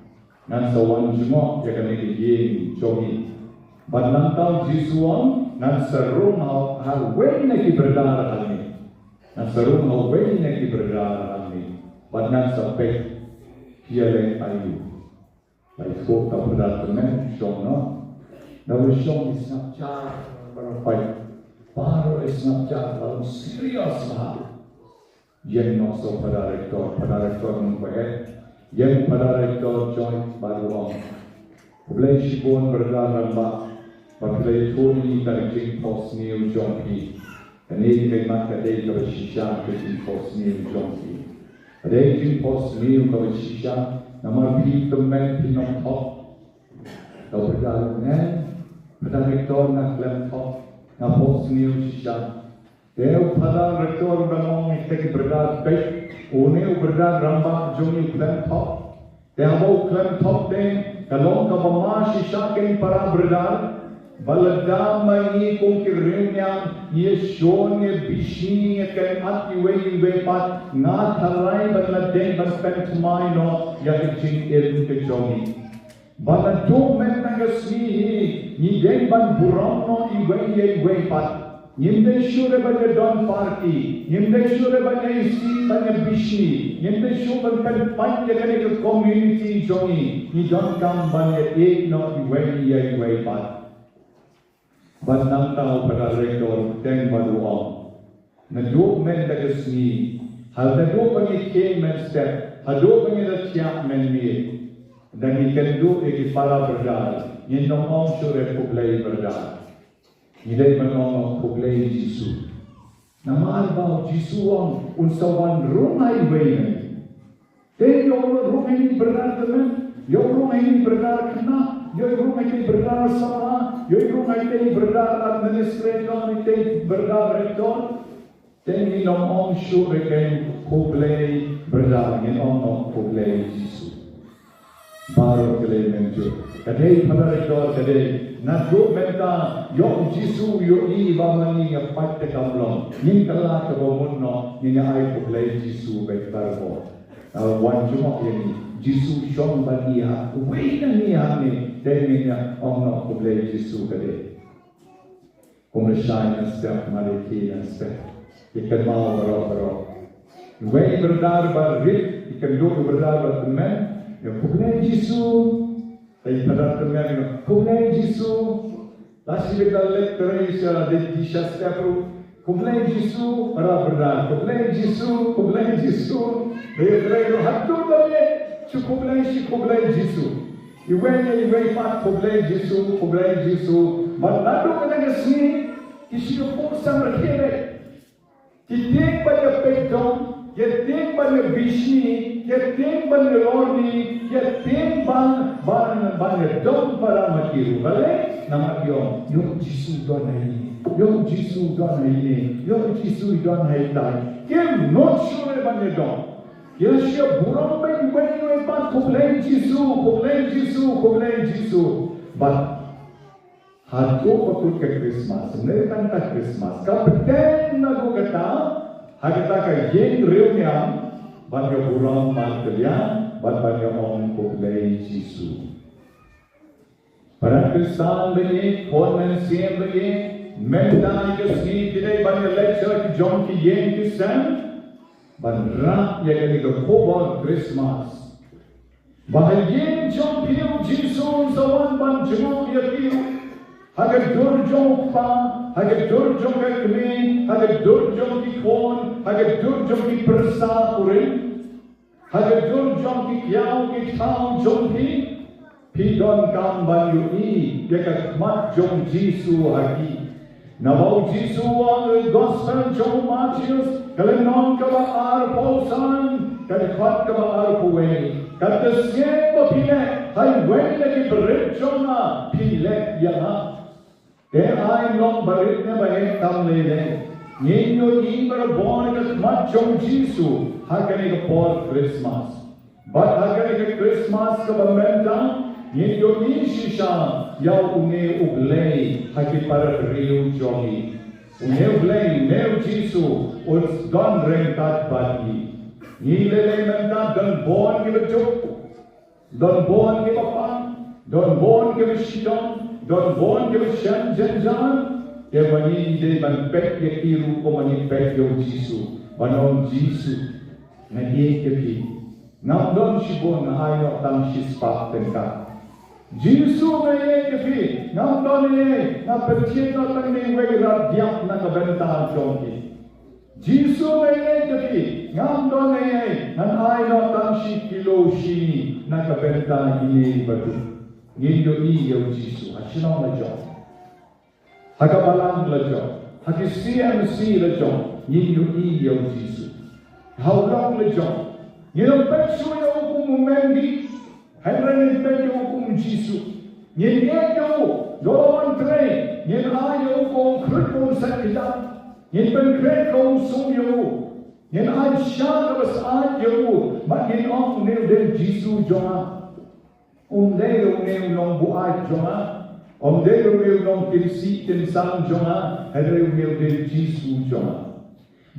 ngan sa wan jngoh ïa kane ka ïing jong ngi. Bad nangta u Jisu u ong, ngan sa rung ha, ha uwei na ki Brother hangne. Ngan sa rung ha uwei na ki Brother hangne. Bad ngan sa peit ki ïaleh aïu. Ba ïathuh ka Brother tymmen shong noh. Naba shong i sngap jar, para pait. Baroh i sngap jar, baroh serious bha. Ïeng noh sa u Phadar Rektor, Phadar Rektor um kwah eh. Ïeng u Phadar Rektor jong ngi bad u ong, khublei shibun Brother rangbah, ba phi la ïathuh ïa ngi kane ka jingphohsniew jong phi. Kane ka dei, mat, ka dei kaba shisha ka jingphohsniew jong phi. Ka dei ka jingphohsniew kaba shisha, namar phi tymmen phi nongthoh. Ka Brother u ong, Phadar Rektor, nga khlem thoh, nga phohsniew shisha. Te u Phadar Rektor u dang ong ïa kita ki Brother, peit, une u Brother rangbah jong ngi u khlem thoh. Te haba u khlem thoh te, ka long kaba ma shisha kein para Brother, ba lada ma ngi kum ki riewniam ngi ïashun, ngi ïabishni, ngi ïakynad iwei iwei pat, nga tharai ban la dei ban pynthymmai noh ïa ka jingim ka jong ngi. Ba naduh mynta ka sngi hi, ngi dei ban burom noh iwei ïa iwei pat. Ngim dei shuh re ban ïadon party, ngim dei shuh re ban ïaisih ban ïabishni, ngim dei shuh ban pynpait ïa kane ka community jong ngi, ngi donkam ban ïaieit noh iwei ïa iwei pat. Bad nangta u Phadar Rektor u bteng bad u ong, naduh mynta ka sngi, ha naduh ba ngi khie mynstep, haduh ba ngi la thiah mynmiet, da ngi kynduh ïa ki para Brother, ngin ym ong shuh re khublei Brother. Ngi dei ban ong khublei Jisu. Namar ba u Jisu u ong un sa wan rung ha iwei na ngi. Te ïoh rung ha ine i Brother tymmen, ïoh rung ha ine i Brother khynnah, ïoh rung ha ine i Brother samla, ïoh rung ha ine i Brother administrator, ine i Brother Rektor. Te ngin ym ong shuh re kein khublei Brother, ngin ong noh khublei Jisu. Baroh ki leh mynjur. Ka dei Phadar Rektor, ka dei. Naduh mynta ïoh u Jisu u ïohi ba ma ngi ngi pait te kam long. Ngin kylla kaba mut noh, ngin ïa ai khublei Jisu beit baroh. Naba wan jngoh ïa ngi, Jisu shong bad ngi ha, uwei na ngi hangne, te ngin ïa ong noh khublei Jisu, ka dei. Kumba shai na step, mari ki na step. Ki kynmaw baroh baroh. Uwei i Brother ba rit, i kynduh i Brother ba tymmen, ïa khublei Jisu. Te i Phadar tymmen, ïa khublei Jisu. La shibit la leit trei sha, dei sha step ruh. Khublei Jisu, para Brother, khublei Jisu, khublei Jisu. Dei trei ruh haduh ba leit, shu khublei, shu khublei Jisu. Iwei ïa iwei pat khublei Jisu, khublei Jisu. Bad naduh kane ka sngi, Ki shu ïa pok samrkhie beit. Ki tieng ban ïa peit dong, ki tieng ban ïa bishni, ki tieng ban ïa lorni, ki tieng ban, ban, ban ïa dong para ma ki ruh. Balei? Namar ki ong, ïoh Jisu don ha ine, ïoh Jisu don ha ine, ïoh Jisu don ha itai. Kim nud shuh re ban ïa dong. Ki la shu ïa burom beit uwei uwei pat, khublei Jisu, khublei Jisu, khublei Jisu. Bad hato ba kut ka Christmas, ne tang ka Christmas, ka bteng na gu kata, ha kata ka ïing riewniam, ban ïa burom martylliang, ban ban ïa ong khublei Jisu. Para Khristan ba ïeit, khun mynsiem ba ïeit, mynta ka sngi phi dei ban ïa leit sha ki jong ki ïing ki sem, ban rah ïa kane ka khubor Christmas. Ba ha ïing jong phi u Jisu un sa wan ban jngoh ïa phi. Ha ka dur jong u Kpa, ha ka dur jong ka Kmie, ha ka dur jong ki khun, ha ka dur jong ki pyrsa kurim, ha ka dur jong ki kiaw ki thaw jong phi. Phi donkam ban ïohi ïa ka khmat jong u Jisu ha ki. Naba u Jisu u ong ha ka Gospel jong u Mathaios, ka lynnong kaba arphew san, ka dkhot kaba arphew wei. Kata shisien ba phi leh ha iwei na ki barit jong nga, phi leh ïa nga. Te ai long barit ne ba heh tam lei lei, ngin ïohi barabor ïa ka khmat jong u Jisu ha kane ka por Christmas. Bad ha kane ka Christmas kaba mynta, ngin ïohi shisha ïa une u Blei ha ki para briew jong ngi. Une u Blei, une u Jisu, un don ryngkat bad ngi. Ngi lei lei mynta don bun kiba duk, don bun kiba pang, don bun kiba shitom, don bun kiba shem jynjar. Te ma ngi dei ban peit ïa ki ruh kumba ngi peit ïa u Jisu, ban ong Jisu, nga ïeit ïa phi. Ngam don shibun, nga ai noh tang shispah tyngka. Jisu, nga ïeit ïa phi, ngam don ei ei, nga pynthien noh tang ne wei rat diap na ka bynta jong phi. Jisu, nga ïeit ïa phi, ngam don ei ei, ngan ai noh tang shi kilo shini na ka bynta ine i baduk. Ngin ïohi ïa u Jisu ha shnong la jong, ha ka balang la jong, ha ki C M C la jong, ngin ïohi ïa u Jisu. Ha u lok la jong, ngin ym peit shuh ïa u kum u myndih, hynrei ngin peit ïa u kum u Jisu. Ngin ïeit ïa u, lada wan trei, ngin ai ïa u kum u khrud kum u sait kjat. Ngin pynkhreh kum u sum ïa u. Ngin ai sha kaba syaid ïa u, bad ngin ong, une u dei u Jisu jong nga. Um dei ruh une u nongbuaid jong nga. Um dei ruh une u nongkynsi kynsang jong nga, hynrei une u dei u Jisu jong nga.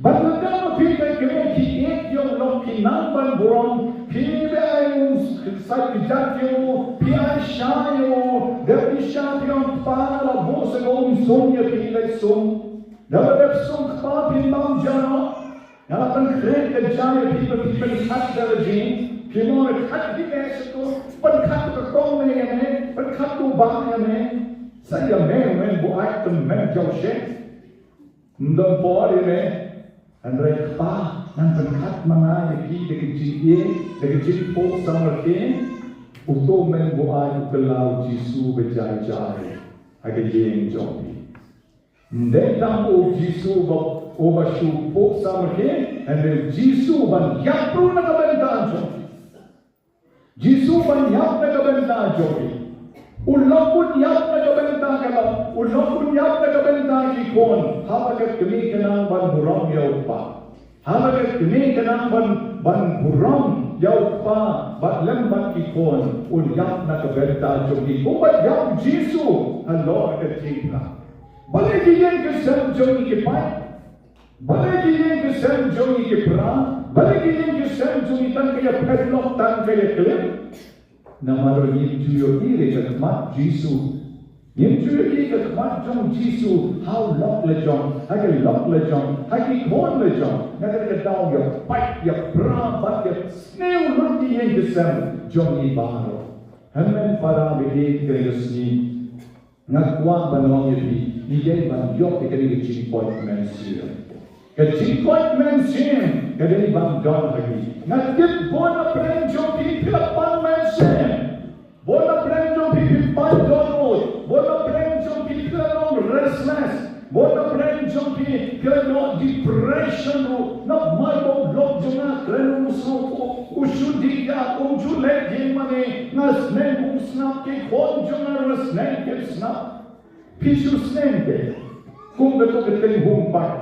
Bad lada ma phi kren ki ïeit ïa u lok, phi nang ban burom, phi ai u sait kjat ïa u, phi ai sha ïa u, dep phi sha phi ong, Kpa, la buh sa ka umsung ïa phi, leit sum. Dep, dep sum Kpa, phin bam ja noh. Nga la pynkhreh ka ja ïa phi ba phin pynkhot da la jing. Phi ong, pynkhot hi ne sha to, pynkhot ka kong ne ïa me, pynkhot to ba ïa me. Sa ïa me, u men buaid, tymmen jawshe. Ym don por ïa me. Hynrei Kpa, ngan pynkhot ma nga ïa phi da ka jingïeit, da ka jingphuh samrkhie. Uto u men buaid u kylla u Jisu ba jai jai ha ka ïing jong phi. Ym dei tang u Jisu uba, uba shu phuh samrkhie, hynrei u Jisu ban ïap ruh na ka bynta jong phi. Jisu ban ïap na ka bynta jong phi. U lok un ïap na ka bynta ka lok, u lok un ïap na ka bynta ki khun. Haba ka kmie ka nang ban burom ïa u kpa, haba ka kmie ka nang ban, ban burom ïa u kpa bad lem bad ki khun, un ïap na ka bynta jong ki. Kumba ïap Jisu halor ka jingpyrkhat. Balei ki ïing ki sem jong ngi ki pait? Balei ki ïing ki sem jong ngi ki pra? Balei ki ïing ki sem jong ngi tang ka ïa padlock, tang ka ïa clip? Namar ngim ju ïohi ïa ka khmat Jisu. Ngim ju ïohi ïa ka khmat jong Jisu ha u lok la jong, ha ka lok la jong, ha ki khun la jong. Na kata ka daw ïa pait, ïa pra bad ïa sniew lut ki ïing ki sem jong ngi baroh. Hynmen para baieit, kane ka sngi nga kwah ban ong ïa phi, ngi dei ban ïoh ïa kane ka jingkoit mynsiem. Ka jingkoit mynsiem ka dei ban don ha ngi. Nga tip bun na pdeng jong phi phi la pang mynsiem. Bun na pdeng jong phi phi pait dohnud. Bun na pdeng jong phi phi la long restless. Bun na leh ïing mane, nga sneng kum sngap, ki khun jong nga ruh sneng kim sngap. Phi shu sneng te. Kum katu ka teng hum pat.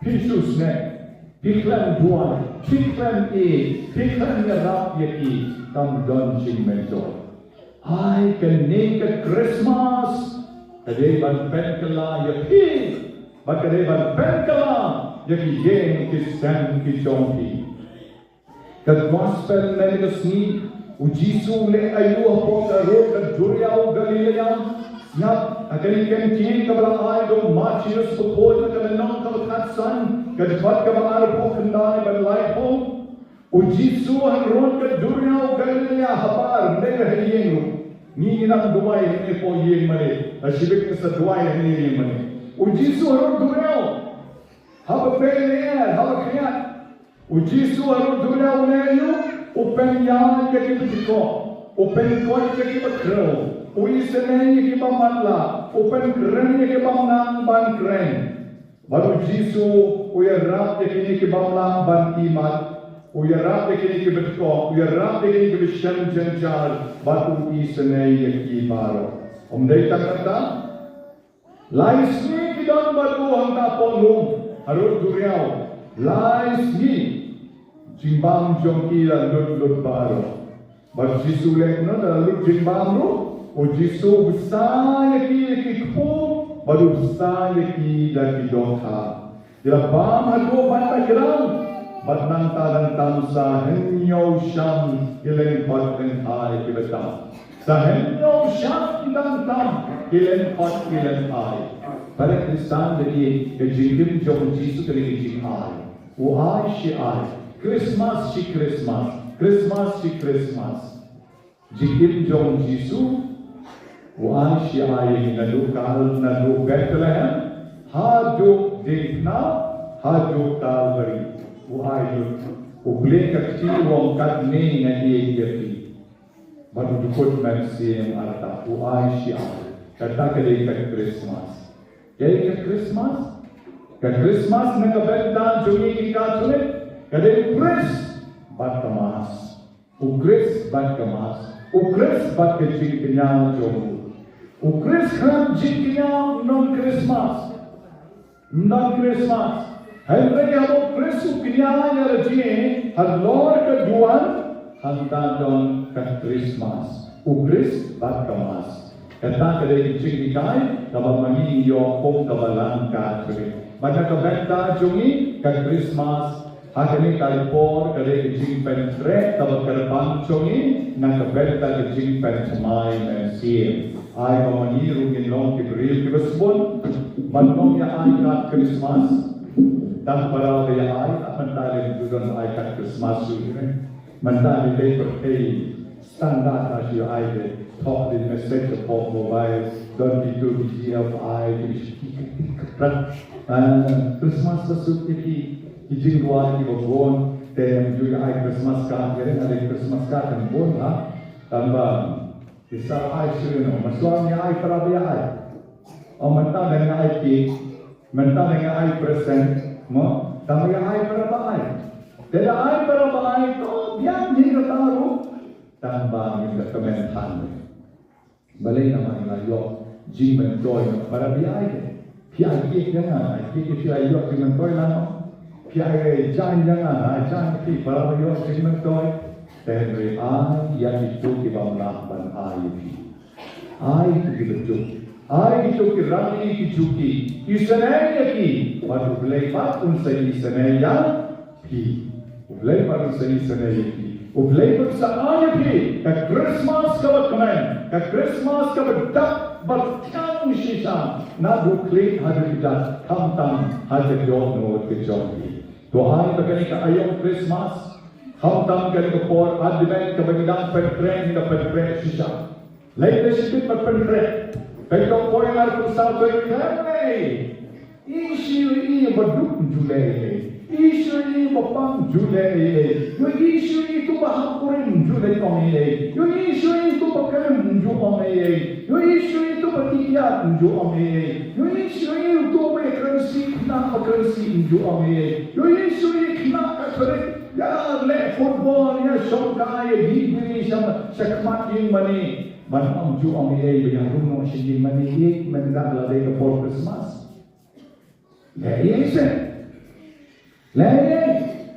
Phi shu sneng. Phi khlem duwai. Phi khlem ïeit. Phi khlem ïarap ïa ki. Kam don jingmyntoi. Ai kane ka Christmas ka dei ban pynkylla ïa phi. Bad ka dei ban pynkylla ïa ki ïing ki sem ki jong phi. Ka gospel mynne ka sngi, u Jisu u leh aïu hapoh ka rud ka duriaw Galilea? Sngap, ha kane ka ktien kaba la ai da u Mathaios bakhuid na ka lynnong kaba khatsan, ka dkhot kaba arphew khyndai bad laiphew. U Jisu ha rud ka duriaw Galilea habar, ym dei ha ïing ruh. Ngi nang duwai hangne hapoh ïing mane. Ha shibit ngi sa duwai hangne ïing mane. U Jisu ha rud duriaw. Haba peit lynter, haba khñiat. U Jisu ha rud duriaw u leh aïu? U pynïaid ïa ki badjukut. U pynkoit ïa ki bakhraw. U isynei ïa ki bamatlah. U pynkren ïa ki bym nang ban kren. Bad u Jisu u ïarap ïa kine ki bym lah ban ïehnoh. U ïarap ïa kine ki badjukut. U ïarap ïa kine ki bashem jynjar. Bad u isynei ïa ki baroh. Ym dei tang kata. Lai sngi ki don bad u hangta hapoh lum, ha rud duriaw. Lai sngi. Jingbam jong ki la lut lut baroh. Bad u Jisu leh kumno, da la lut jingbam ruh? U Jisu u bsa ïa ki da ki kpu, bad u bsa ïa ki da ki dohkha. Ki la bam haduh ban da kdang. Bad nangta dang tam sa hynñiew shan ki lyngkot lyngkhai kiba tam. Sa hynñiew shan dang tam ki lyngkot ki lyngkhai. Para Khristan, ka dei ka jingim jong u Jisu ka dei ka jingai. U ai shi ai. Christmas shi Christmas. Christmas shi Christmas. Jingim jong u Jisu u ai shi ai, naduh Kal, naduh Bethlehem haduh diengphna, haduh Kalbari. U ai lut. U Blei ka kti u ong katne nga ïeit ïa phi. Bad u dkut mynsiem artat, u ai shi ai. Kata ka dei ka Christmas. Kaei ka Christmas? Ka Christmas na ka bynta jong ngi ki Katholik ka dei u Khrist bad ka Mass. U Khrist bad ka Mass. U Khrist bad ka jingkñia jong u. U Khrist khlem jingkñia ym don Christmas. Ym don Christmas. Hynrei haba u Khrist u kñia ïa la jong ngi halor ka duwan, hangta don ka Christmas. U Khrist bad ka Mass. Kata ka dei ka jinghikai kaba ma ngi ngi ïoh kum ka Balang Katholik. Bad na ka bynta jong ngi ka Christmas ha kane ka por ka dei ka jingpynkhreh kaba kyrpang jong ngi na ka bynta ka jingpynthymmai mynsiem. Ai ba ma ngi ruh ngin long ki briew kiba sbun ban ym ïa ai kat Christmas. Tang para ba ïa ai, mynta lei ym don ai kat Christmas shuh ne. Mynta lei pyrthei standard na shu ai de, thoh de message hapoh mobile, don kitu ki G F I, ki, ki, ki, ki, ki, ah, Christmas ba suk ki, ki, ki jingrwai kiba bun, te ym ju ai Christmas card, ïa ring ai Christmas card kan bun ha, tang ba, ki sa ai shuh ïa no, ma shuwa ïa ai para ba ïa ai. O mynta dang ïa ai cake, mynta dang ïa ai present, mo, tang ïa ai para ba ai. Te da ai para ba ai, to biang hi kata ruh. Tang ba ngin da kmen than. Balei namar ngi la ïoh jingmyntoi na para ba ïa ai. Phi ai cake ïa nga, ai cake phi ai ïoh jingmyntoi na nga. Phi ai jaiñ ïa nga, ai jaiñ phi para ba ïoh jingmyntoi. Te hynrei ai ïa kitu ki bym lah ban ai ïa phi. Ai ïa ki baduk. Ai ïa ki baduk, ki rangi, ki juki. Isynei ïa ki. Bad U Blei pat un sa isynei ïa phi. U Blei pat un sa isynei ïa phi. U Blei pat un sa ai ïa phi ka Christmas kaba kmen, ka Christmas kaba dap bad thiang shisha. Naduh khlieh haduh kjat, khamtam ha ka dohnud ka jong phi. To ai ba kane ka aïom Christmas, khamtam kane ka por Advent kaba ngi dang pynkhreh, ngi dang pynkhreh shisha. Leit da shibit bad pynkhreh. Peit ka por arphew saw, to khlem lei. Ïohi shuh ïa i ba duk, ym ju leh ei ei. Ïohi shuh ïa i ba pang, ym ju leh ei ei. Ïohi shuh ïa itu ba hap kurim, ym ju leh ong ei ei. Ïohi shuh ïa itu ba kren, ym ju ong ei ei. Ïohi shuh ïa itu ba tikiat, ym ju ong ei ei. Ïohi shuh ïa itu ba ïakren shi khynnah, ba kren shi, ym ju ong ei ei. Ïohi shuh ïa khynnah Katholik, ïa leh football, ïa shongkai ïa ki biri sha, sha khmat ïing mane. Ban ym ju ong ei ei ba ïa rung noh sha ïing mane ïeit mynta la dei ka por Christmas. Leh ïa seh. Leh ïa.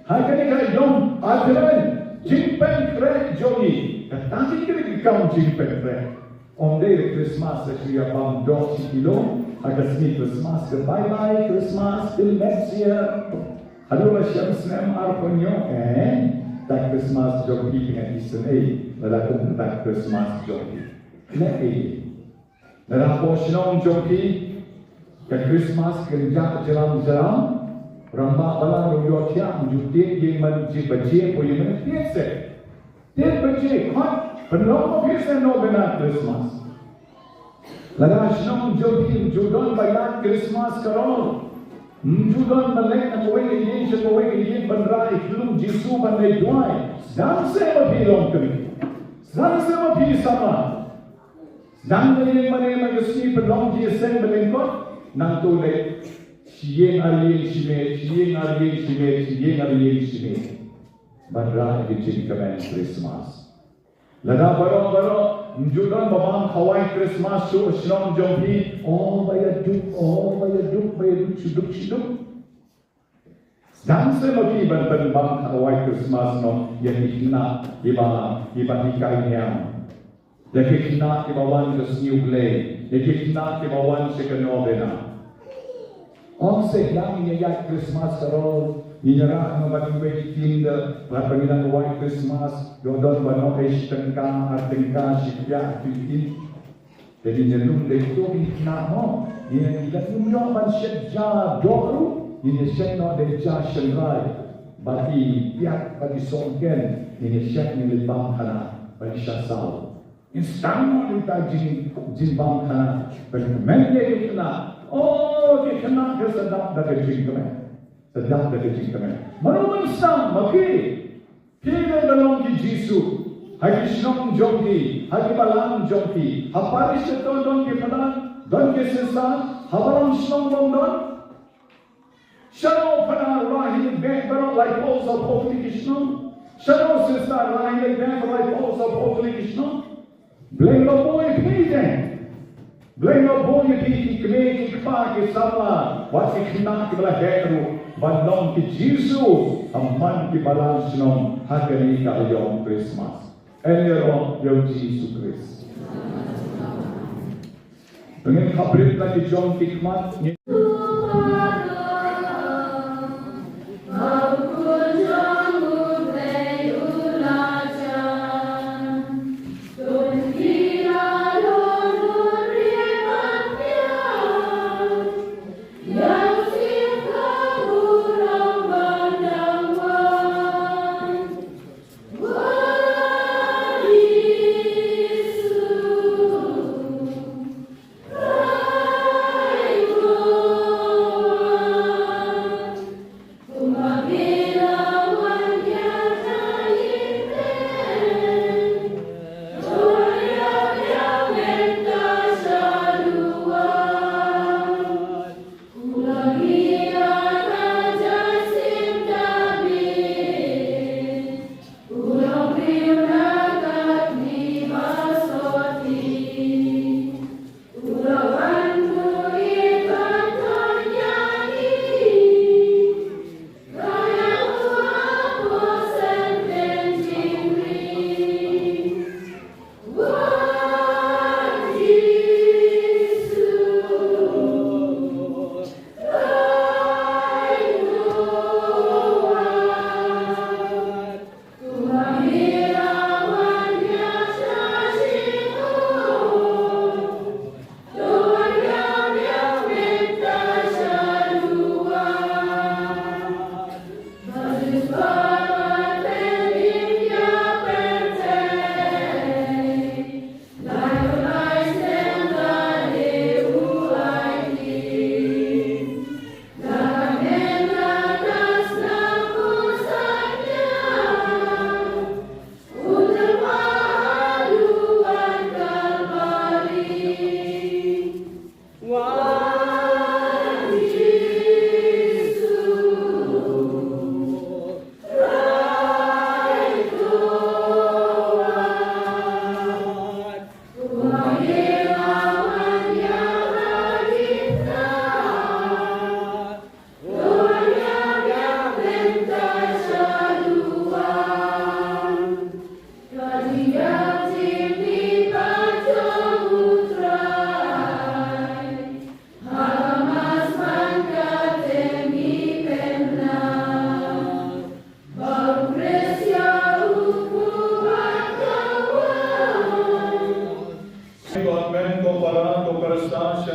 Ha kane ka ïom Advent, jingpynkhreh jong ngi. Kata ka dei ka kam jingpynkhreh. Ym dei Christmas sa shu ïa bam doh shi kilo. Ha ka sngi Christmas ka bye bye Christmas till next year. Haduh la shem snem arphew hynñiew, eh, da Christmas jong phi phi ngat isynei, lada kum da Christmas jong phi. Leh ei. Lada hapoh shnong jong phi, ka Christmas kynjah jram jram, rangbah balang ruh ïoh thiah, ym ju tied ïing man jied baje, hapoh ïing man tied se. Tied baje, khot, pynlong ma phi se novena Christmas. Lada shnong jong phi ym ju don ba ïaid Christmas Carol. Ym ju don ba leit na kawei ka ïing sha kawei ka ïing ban rai khlum Jisu ban leit duwai. Sdang se ba phi long kmie. Sdang se ba phi samla. Sdang ka ïing mane man ka sngi pynlong jingïaseng ba lyngkot. Nangto leit shi ïing ar ïing shimet, shi ïing ar ïing shimet, shi ïing ar ïing shimet. Ban rai ka jingkmen Christmas. Lada baroh baroh, ym ju don ba bam khawai Christmas shuh shnong jong phi, oh ba ïa duk, oh ba ïa duk, ba ïa duk, shu duk, shu duk. Sdang se ma phi ban pynbam khawai Christmas noh, ïa ki khynnah, kiba, kiba hikai niam. Ïa ki khynnah kiba wan ka sngi U Blei, ïa ki khynnah kiba wan sha ka novena. Ong se ïa ngin ïa ïaid Christmas Carol, ngin ïa rah noh bad kiwei ki team de, bad ba ngin ïa ïaid Christmas, ïoh don ba noh ei shi tyngka, ar tyngka, shi kyiad, shi kyiad. Te ngin ïa lum dei to ki khynnah mo, ngin ïa, ngin ïa lum ïoh ban shet ja doh ruh, ngin ïa shet noh dei ja shynrai. Bad ki pyiat, bad ki songken, ngin ïa shet, ngin ïa bam khana, bad ki sha saw. Ngi sdang noh ïa ka jing, jingbam khana. Ban kmen ïa ki khynnah. Oh, ki khynnah ki sdang da ka jingkmen. Sdang da ka jingkmen. Mano ban sdang, ma phi. Phi dei ban long ki Jisu. Ha ki shnong jong phi, ha ki balang jong phi. Ha parish to don ki phadar, don ki sister, ha balang shnong bym don. Shano phadar la hi beh baroh lai phew saw phew tylli ki shnong. Shano sister la hi beh baroh lai phew saw phew tylli ki shnong. Blei la buh ïa phi te. Blei la buh ïa phi ki kmie ki kpa ki samla. Wat ki khynnah kiba la heh ruh. Ban long ki Jisu. Ha man ki balang shnong. Ha kane ka ïom Christmas. Em ïaroh ïa u Jisu Khrist. Ngin khaprit na ki jong ki khmat.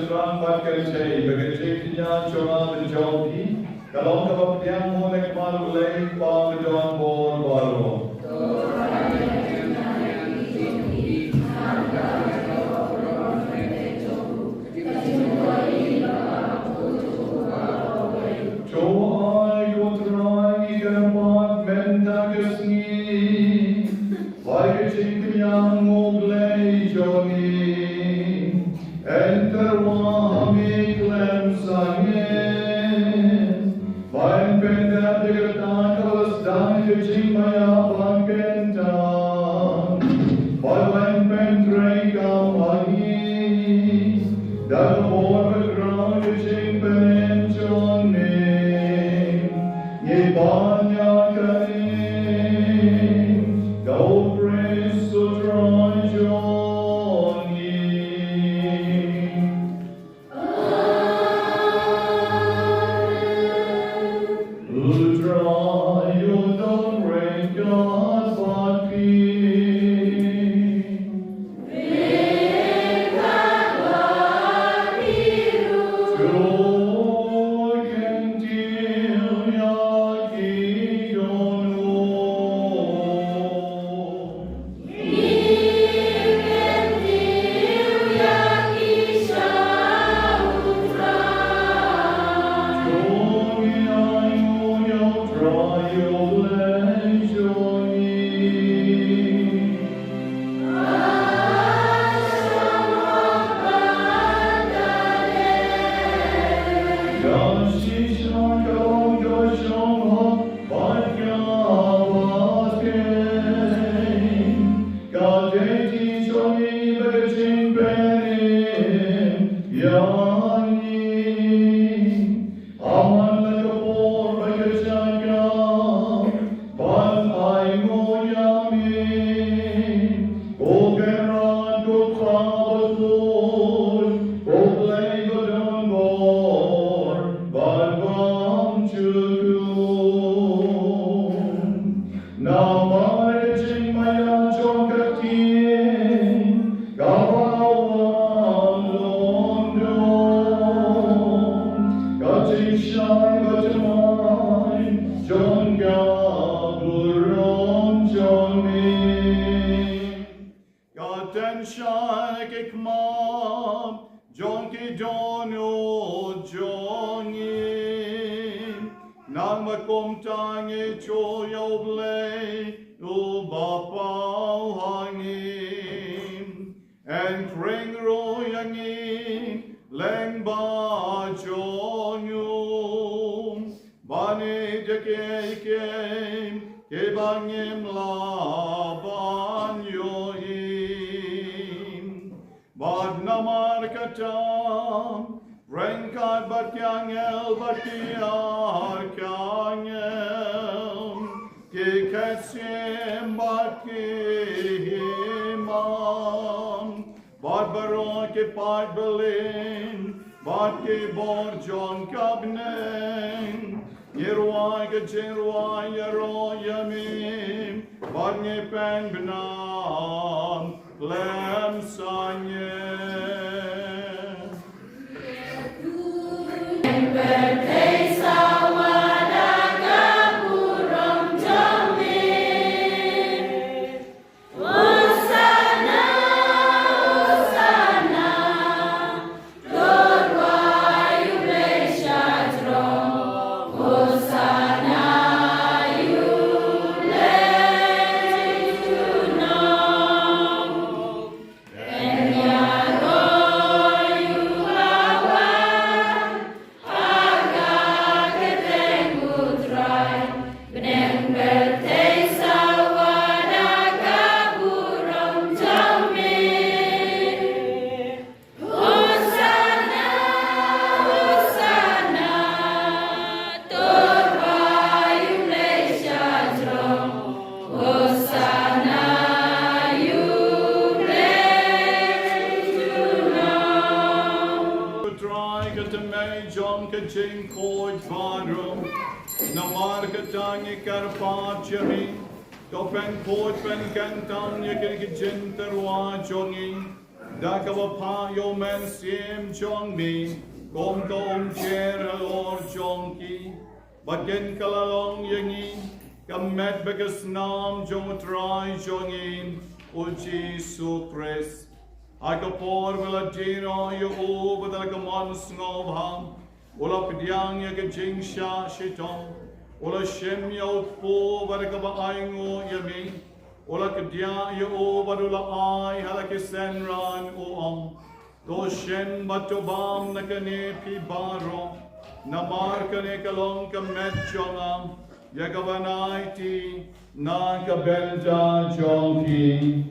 Trai bad kynthei, ba ka jingkñia jong nga bad jong phi ka long kaba pdiang mo na khmat U Blei Kpa badonbor baroh. To ai ko Trai ngi kyrpad mynta ka sngi, ba ka jingpynïaid mo Blei jong ngi, yn tyrwa ha me khlem sangeh, ba yn pyndep ïa kata kaba la sdang ka jingmaïa ba kyntang, ba yn pyntreikam ha ngi da ka bor bakordor ka jingpynim jong me. Ngi pan ïa kane da U Khrist U Trai jong ngi. U Trai u don ryngkat bad phi. To kyntiew ïa ki dohnud. Ka dei ti jong ngi ba ka jingpynim ïa ngi. Amman la ka por bad ka jaka ban ainguh ïa me. Ko Kynrad, ko Kpa bakhuid, ko Blei badonbor bad bymjukut. Namar ka jingmaïa jong ka ktien kaba wan london, ka jingshai bathymmai jong ka burom jong me. Ka tynshai ki khmat jong ki dohnud jong ngi. Nangba kumta ngi shu ïa U Blei uba paw ha ngi. Yn khring ruh ïa ngi lyngba jong u. Ban ïeit ïa kiei kiei kiba ngim lah ban ïohi. Bad namar kata, ryngkat bad ki angel bad ki archangel, ki ksiem bad ki hima, bad baroh ki paidbah, bad ki bor jong ka bneng, ngi rwai ka jingrwai ïaroh ïa me, bad ngi pynbna khlem sangeh. Trai ka tymmen jong ka jingkhuid baroh. Namar kata ngi kyrpad ïa me, to pynkhuid pynkyntang ïa kine ki jingtyrwa jong ngi. Da kaba phah ïa u Mynsiem jong me, kum ka umjer halor jong ki, ba kin kylla long ïa ngi ka met bad ka snam jong u Trai jong ngi, u Jisu Khrist. Ha ka por ba la die noh ïa u bad da la ka mon sngewbha, u la pdiang ïa ka jingshah shitom, u la shim ïa u kpu bad da kaba ainguh ïa me, u la kdiah ïa u bad u la ai ha la ki synran, u ong: To shim bad to bam na kane phi baroh, namar kane ka long ka met jong nga, ïa kaba nai ti na ka bynta jong phi.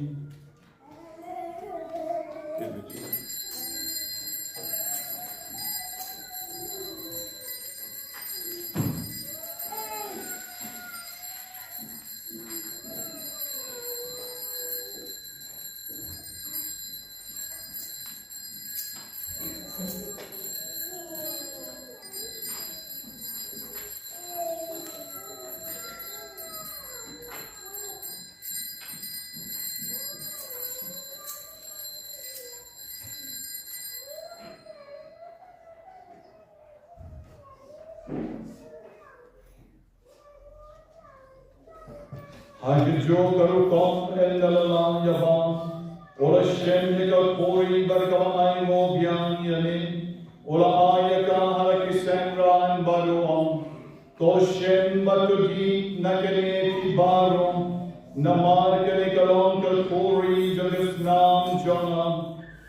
Ha kajuh ka rukom ynda la ïalam, u la shim ïa ka khuri bad kaba ainguh biang ïa me, u la ai ïa ka ha la ki synran bad u ong: To shim bad to dih na kane phi baroh, namar kane ka long ka khuri jong ka snam jong nga,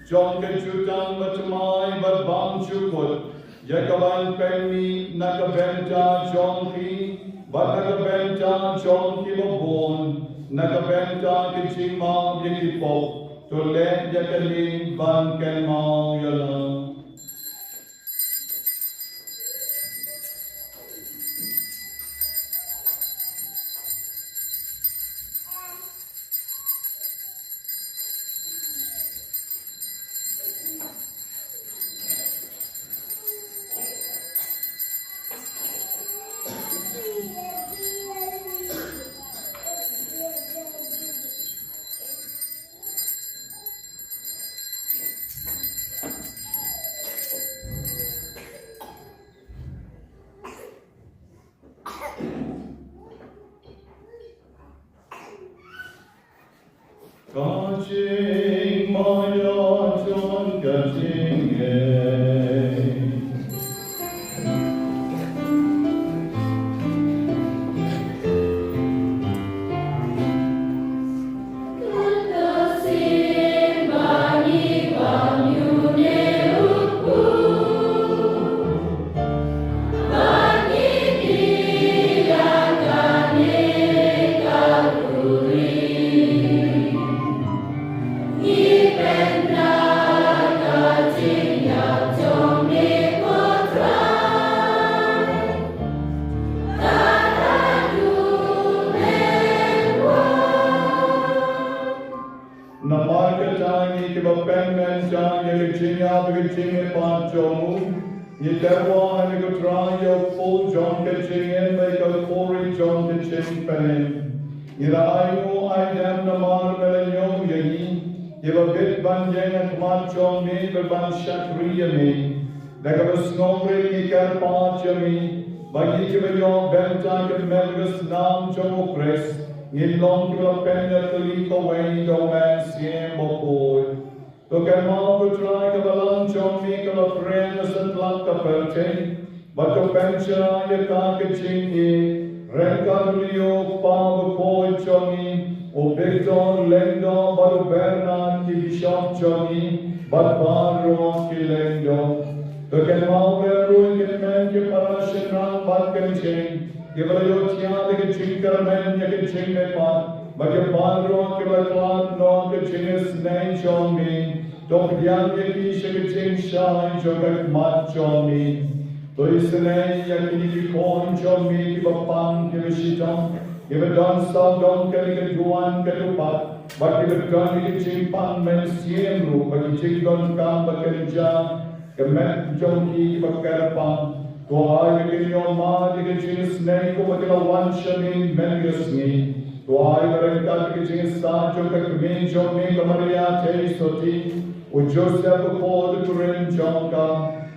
jong ka jutang bathymmai bad bymjukut, ïa kaban pynmih na ka bynta jong phi bad na ka bynta jong kiba bun, na ka bynta ka jingmap ïa ki pop. To leh ïa kane ban kynmaw ïa nga. Ka jingmaïa jong ka jingngeit. Namar kata ngi kiba pynmynta ïa ka jingïap bad ka jingmihpat jong u, ngi tyrwa ha me ko Trai ïa u kpu jong ka jingim bad ïa ka khuri jong ka jingpynim. Ngi la ainguh aidem namar me la ñiew ïa ngi, ngi la bit ban ïeng ha khmat jong me bad ban shakri ïa me. Da kaba sngewrit ngi kyrpad ïa me, ba ngi kiba ïoh bynta ka met ka snam jong u Khrist, ngin long kiba la pynïatylli kawei da u Mynsiem Bakhuid. To kynmaw ko Trai ka balang jong me kaba la pyrshah na satlak ka pyrthei, bad to pynshai ïa ka ha ka jingïeit, ryngkat u Leo u kpa bakhuid jong ngi, u Victor lyngdoh bad u Bernard ki bishop jong ngi, bad baroh ki lyngdoh. To kynmaw ruh ïa ki hynmen ki para shynrang bad ki kynthei, kiba la ïohthiah da ka jingkyrmen ïa ka jingmihpat, bad ïa baroh kiba la khlad noh ka jingisynei jong me. To pdiang ïa ki sha ka jingshai jong ka khmat jong me. To isynei ïa kine ki khun jong me kiba pang kiba shitom, kiba don sawdong kane ka duwan ka dewpat, bad kiba don ïa ka jingpang mynsiem ruh, bad ka jingdonkam ba kynja, ka met jong ki kiba kyrpang. To ai ba kin ïohmad ïa ka jingisynei kumba ki la wan sha me mynta ka sngi. Duwai ba ryngkat ka jingïasaid jong ka kmie jong me ka Maria Theisotti, u Joseph bakhuid u kren jong ka,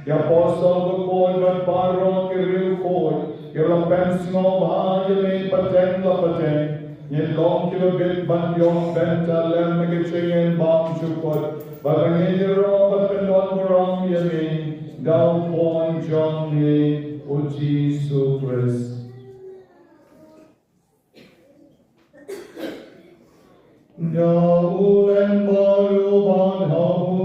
ki apostol bakhuid bad baroh ki riewkhuid, ki la pynsngewbha ïa me pateng la pateng, ngin long kiba bit ban ïoh bynta lem na ka jingim bymjukut, bad ba ngin ïaroh bad pyndonkam ïa me da u khun jong me u Jisu Khrist. Na u leng baroh bad ha u,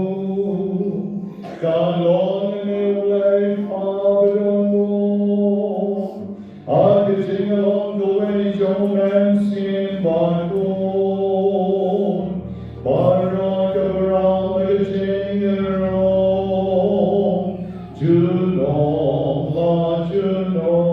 ka long ne u leng baroh. Ha ka jinglong kawei jong u Mynsiem Bakhuid, baroh ka baroh ka jingïaroh junom la junom.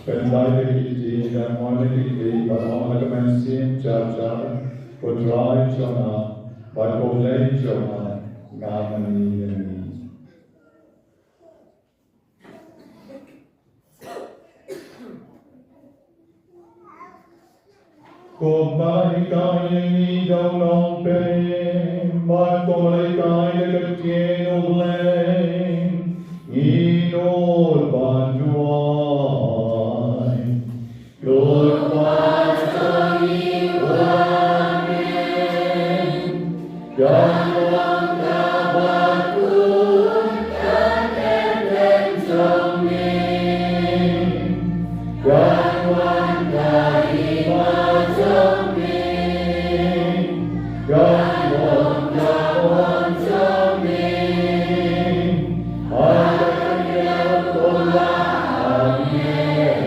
Pynlait ïa ki kti, ban mon ïa ki kti, ban ong ïa ka mynsiem jar jar, Ko Trai jong nga bad Ko Blei jong nga, nga mane ïa ngi. Kumba la hikai ïa ngi da u Nongpynim, bad kumba la hikai da ka ktien u Blei, ngin nud ban duwai. Ko Kpa jong ngi uba ha bneng, Kan long kaba khuid ka kyrteng jong me. Kan wan ka hima jong me. Kan long ka mon jong me. Ha ka khyndiat kumba la ha bneng.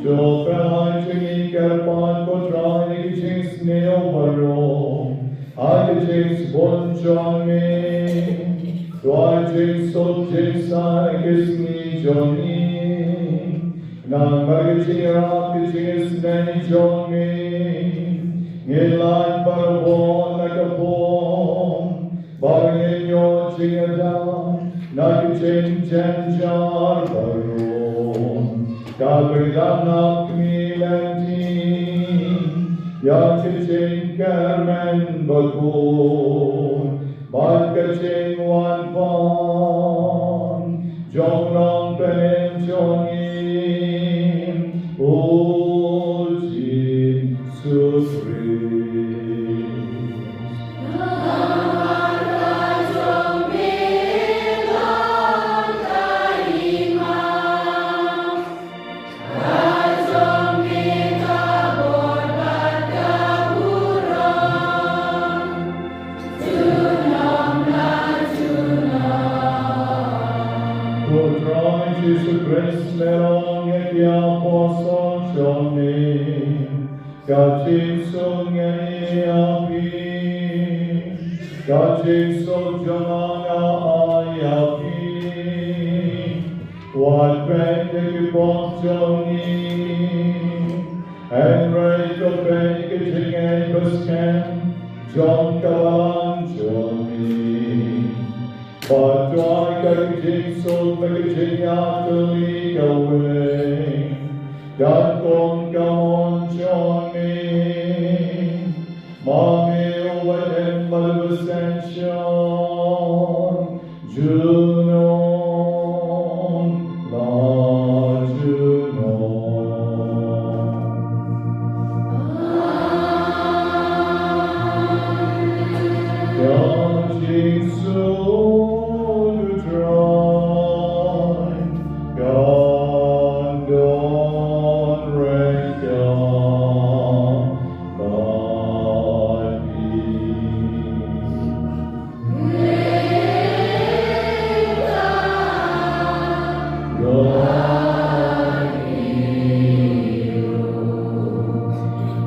To pynlait jong ngi, kyrpad ko Trai, ïa ka jingsniew baroh ha ka jingsbun jong me. To ai jingsuk jingsaid ïa ki sngi jong ngi. Namar ka jingïarap ka jingisynei jong me, ngin lait barabor na ka pung, ba ngin ïoh jingïada na ka jingjynjar baroh, kaba ngi dang ap khmih lynti ïa ka jingkyrmen bakhuid bad ka jingwan pan jong u Nongpynim jong ngi, u Jisu Khrist. Ko Trai Jisu Khrist, me la ong ïa ki apostol jong me, Ka jingsuk nga ai ïa phi, ka jingsuk jong nga nga ai ïa phi. Wat peit ïa ki pop jong ngi, hynrei to peit ïa ka jingïeit bad skhem jong ka balang jong ngi. Bad to ai ka jingsuk bad ka jingïatylli kawei, katkum ka mon jong ngi. Ma ngi u Blei bad u Mynsiem Bakhuid, junom la junom. Ïa jingsuk U Trai kan don ryngkat bad phi.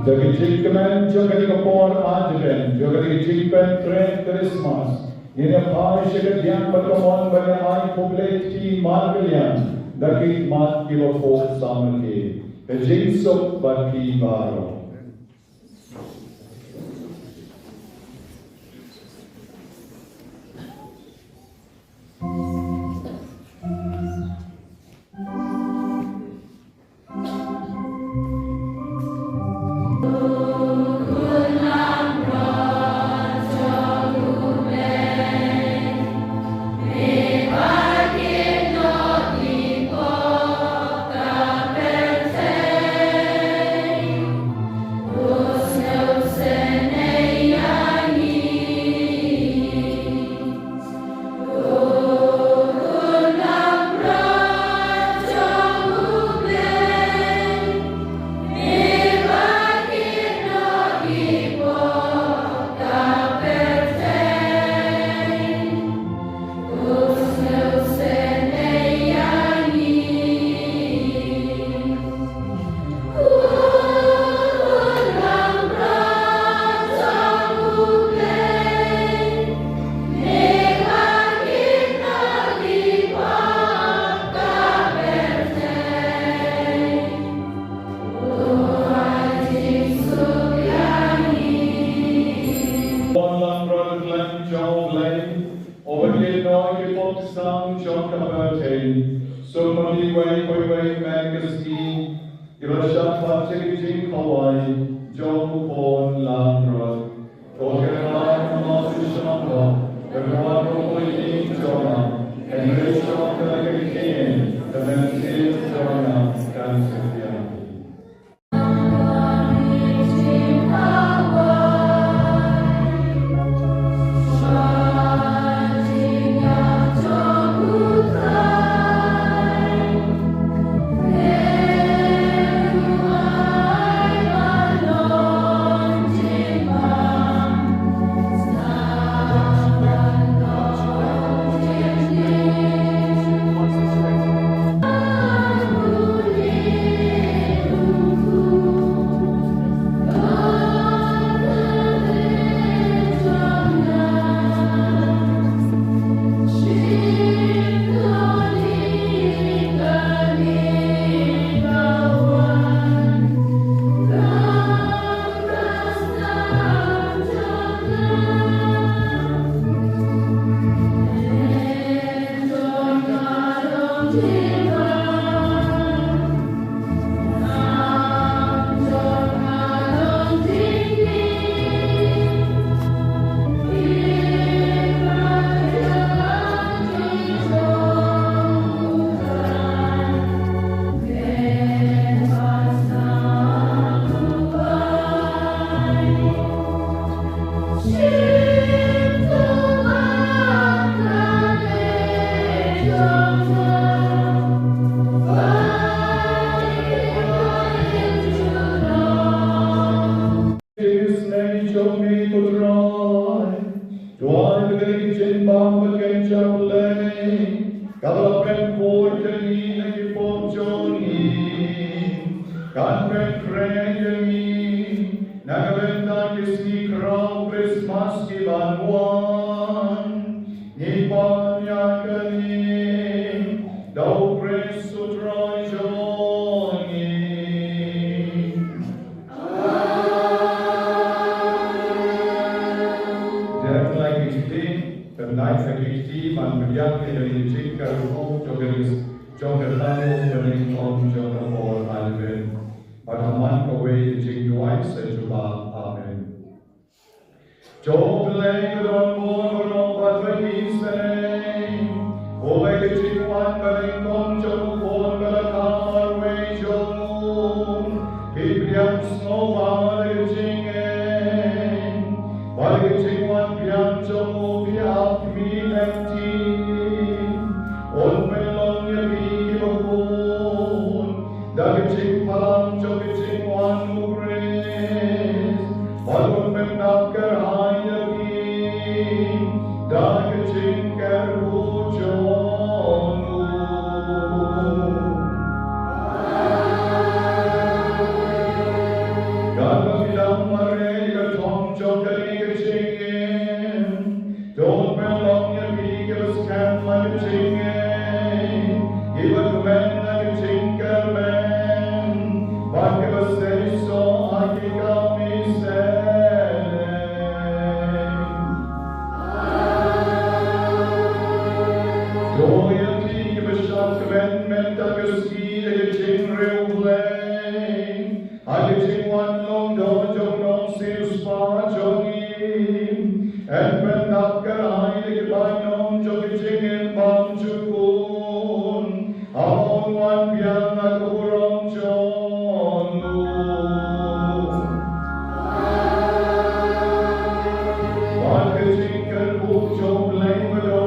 Da ka jingkmen jong kane ka por Advent, jong kane ka jingpynkhreh Christmas, ngin ïa phai sha ka diang bad ka mon ban ïa ai khublei ïa phi markylliang da ki khmat kiba phuh samrkhie. Ka jingsuk bad phi baroh. Wan langbrot khlem jong U Blei, uba kit noh ïa ki pop ki sam jong ka pyrthei. Suk ma ngi iwei pa iwei mynta ka sngi, kiba shah pat sha ka jingkhawai jong u khun langbrot. To kynmaw ïa u sngewbha, kynmaw ïa u ïing jong nga, hynrei shong da ka ktien, ka mynsiem jong nga kan sa pdiang. Isynei jong me ko Trai, to ai ba kane ka jingbam bad ka jingïaroh Blei, kaba la pynkhuid ïa ngi na ki pop jong ngi, kan pynkhreh ïa ngi Ka kti ban pdiang ïa ka jingkyrkhu jong ka ri jong ka tang u bneng ong jong ka por Advent. Bad ha man kawei ka jingduwai sa jubab. Amen. To U Blei ba don bun burom bad ba isynei, uba ïa ka jingwan banyngkong jong u khun bad la ka marwei jong u, phi pdiang sngewbha da ka jingngeit, bad da ka jingwan biang jong u phi ap khmih lynti. Un pynlong ïa phi kiba khun da ka jingpynlong jong ka jingwan u Khrist, bad un pyndap kyrhai ïa phi da ka jingkyrkhu jong u. Katba phi dang mareh ïa ka thong jong kane ka jingim, to pynlong ïa phi kiba skhem ha ka jingngeit, kiba kmen ha ka jingkyrmen, bad kiba seisoh ha ki kam isynei. To ïa phi kiba shad kmen mynta ka sngi da ka jingriewblei, ha ka jingwan long doh jong u Nongsiewspah jong ngi, yn pyndap kyrhai ïa ki bainong jong ka jingim bymjukut, haba un wan biang ha ka burom jong u. Bad ka jingkyrkhu jong U Blei ba don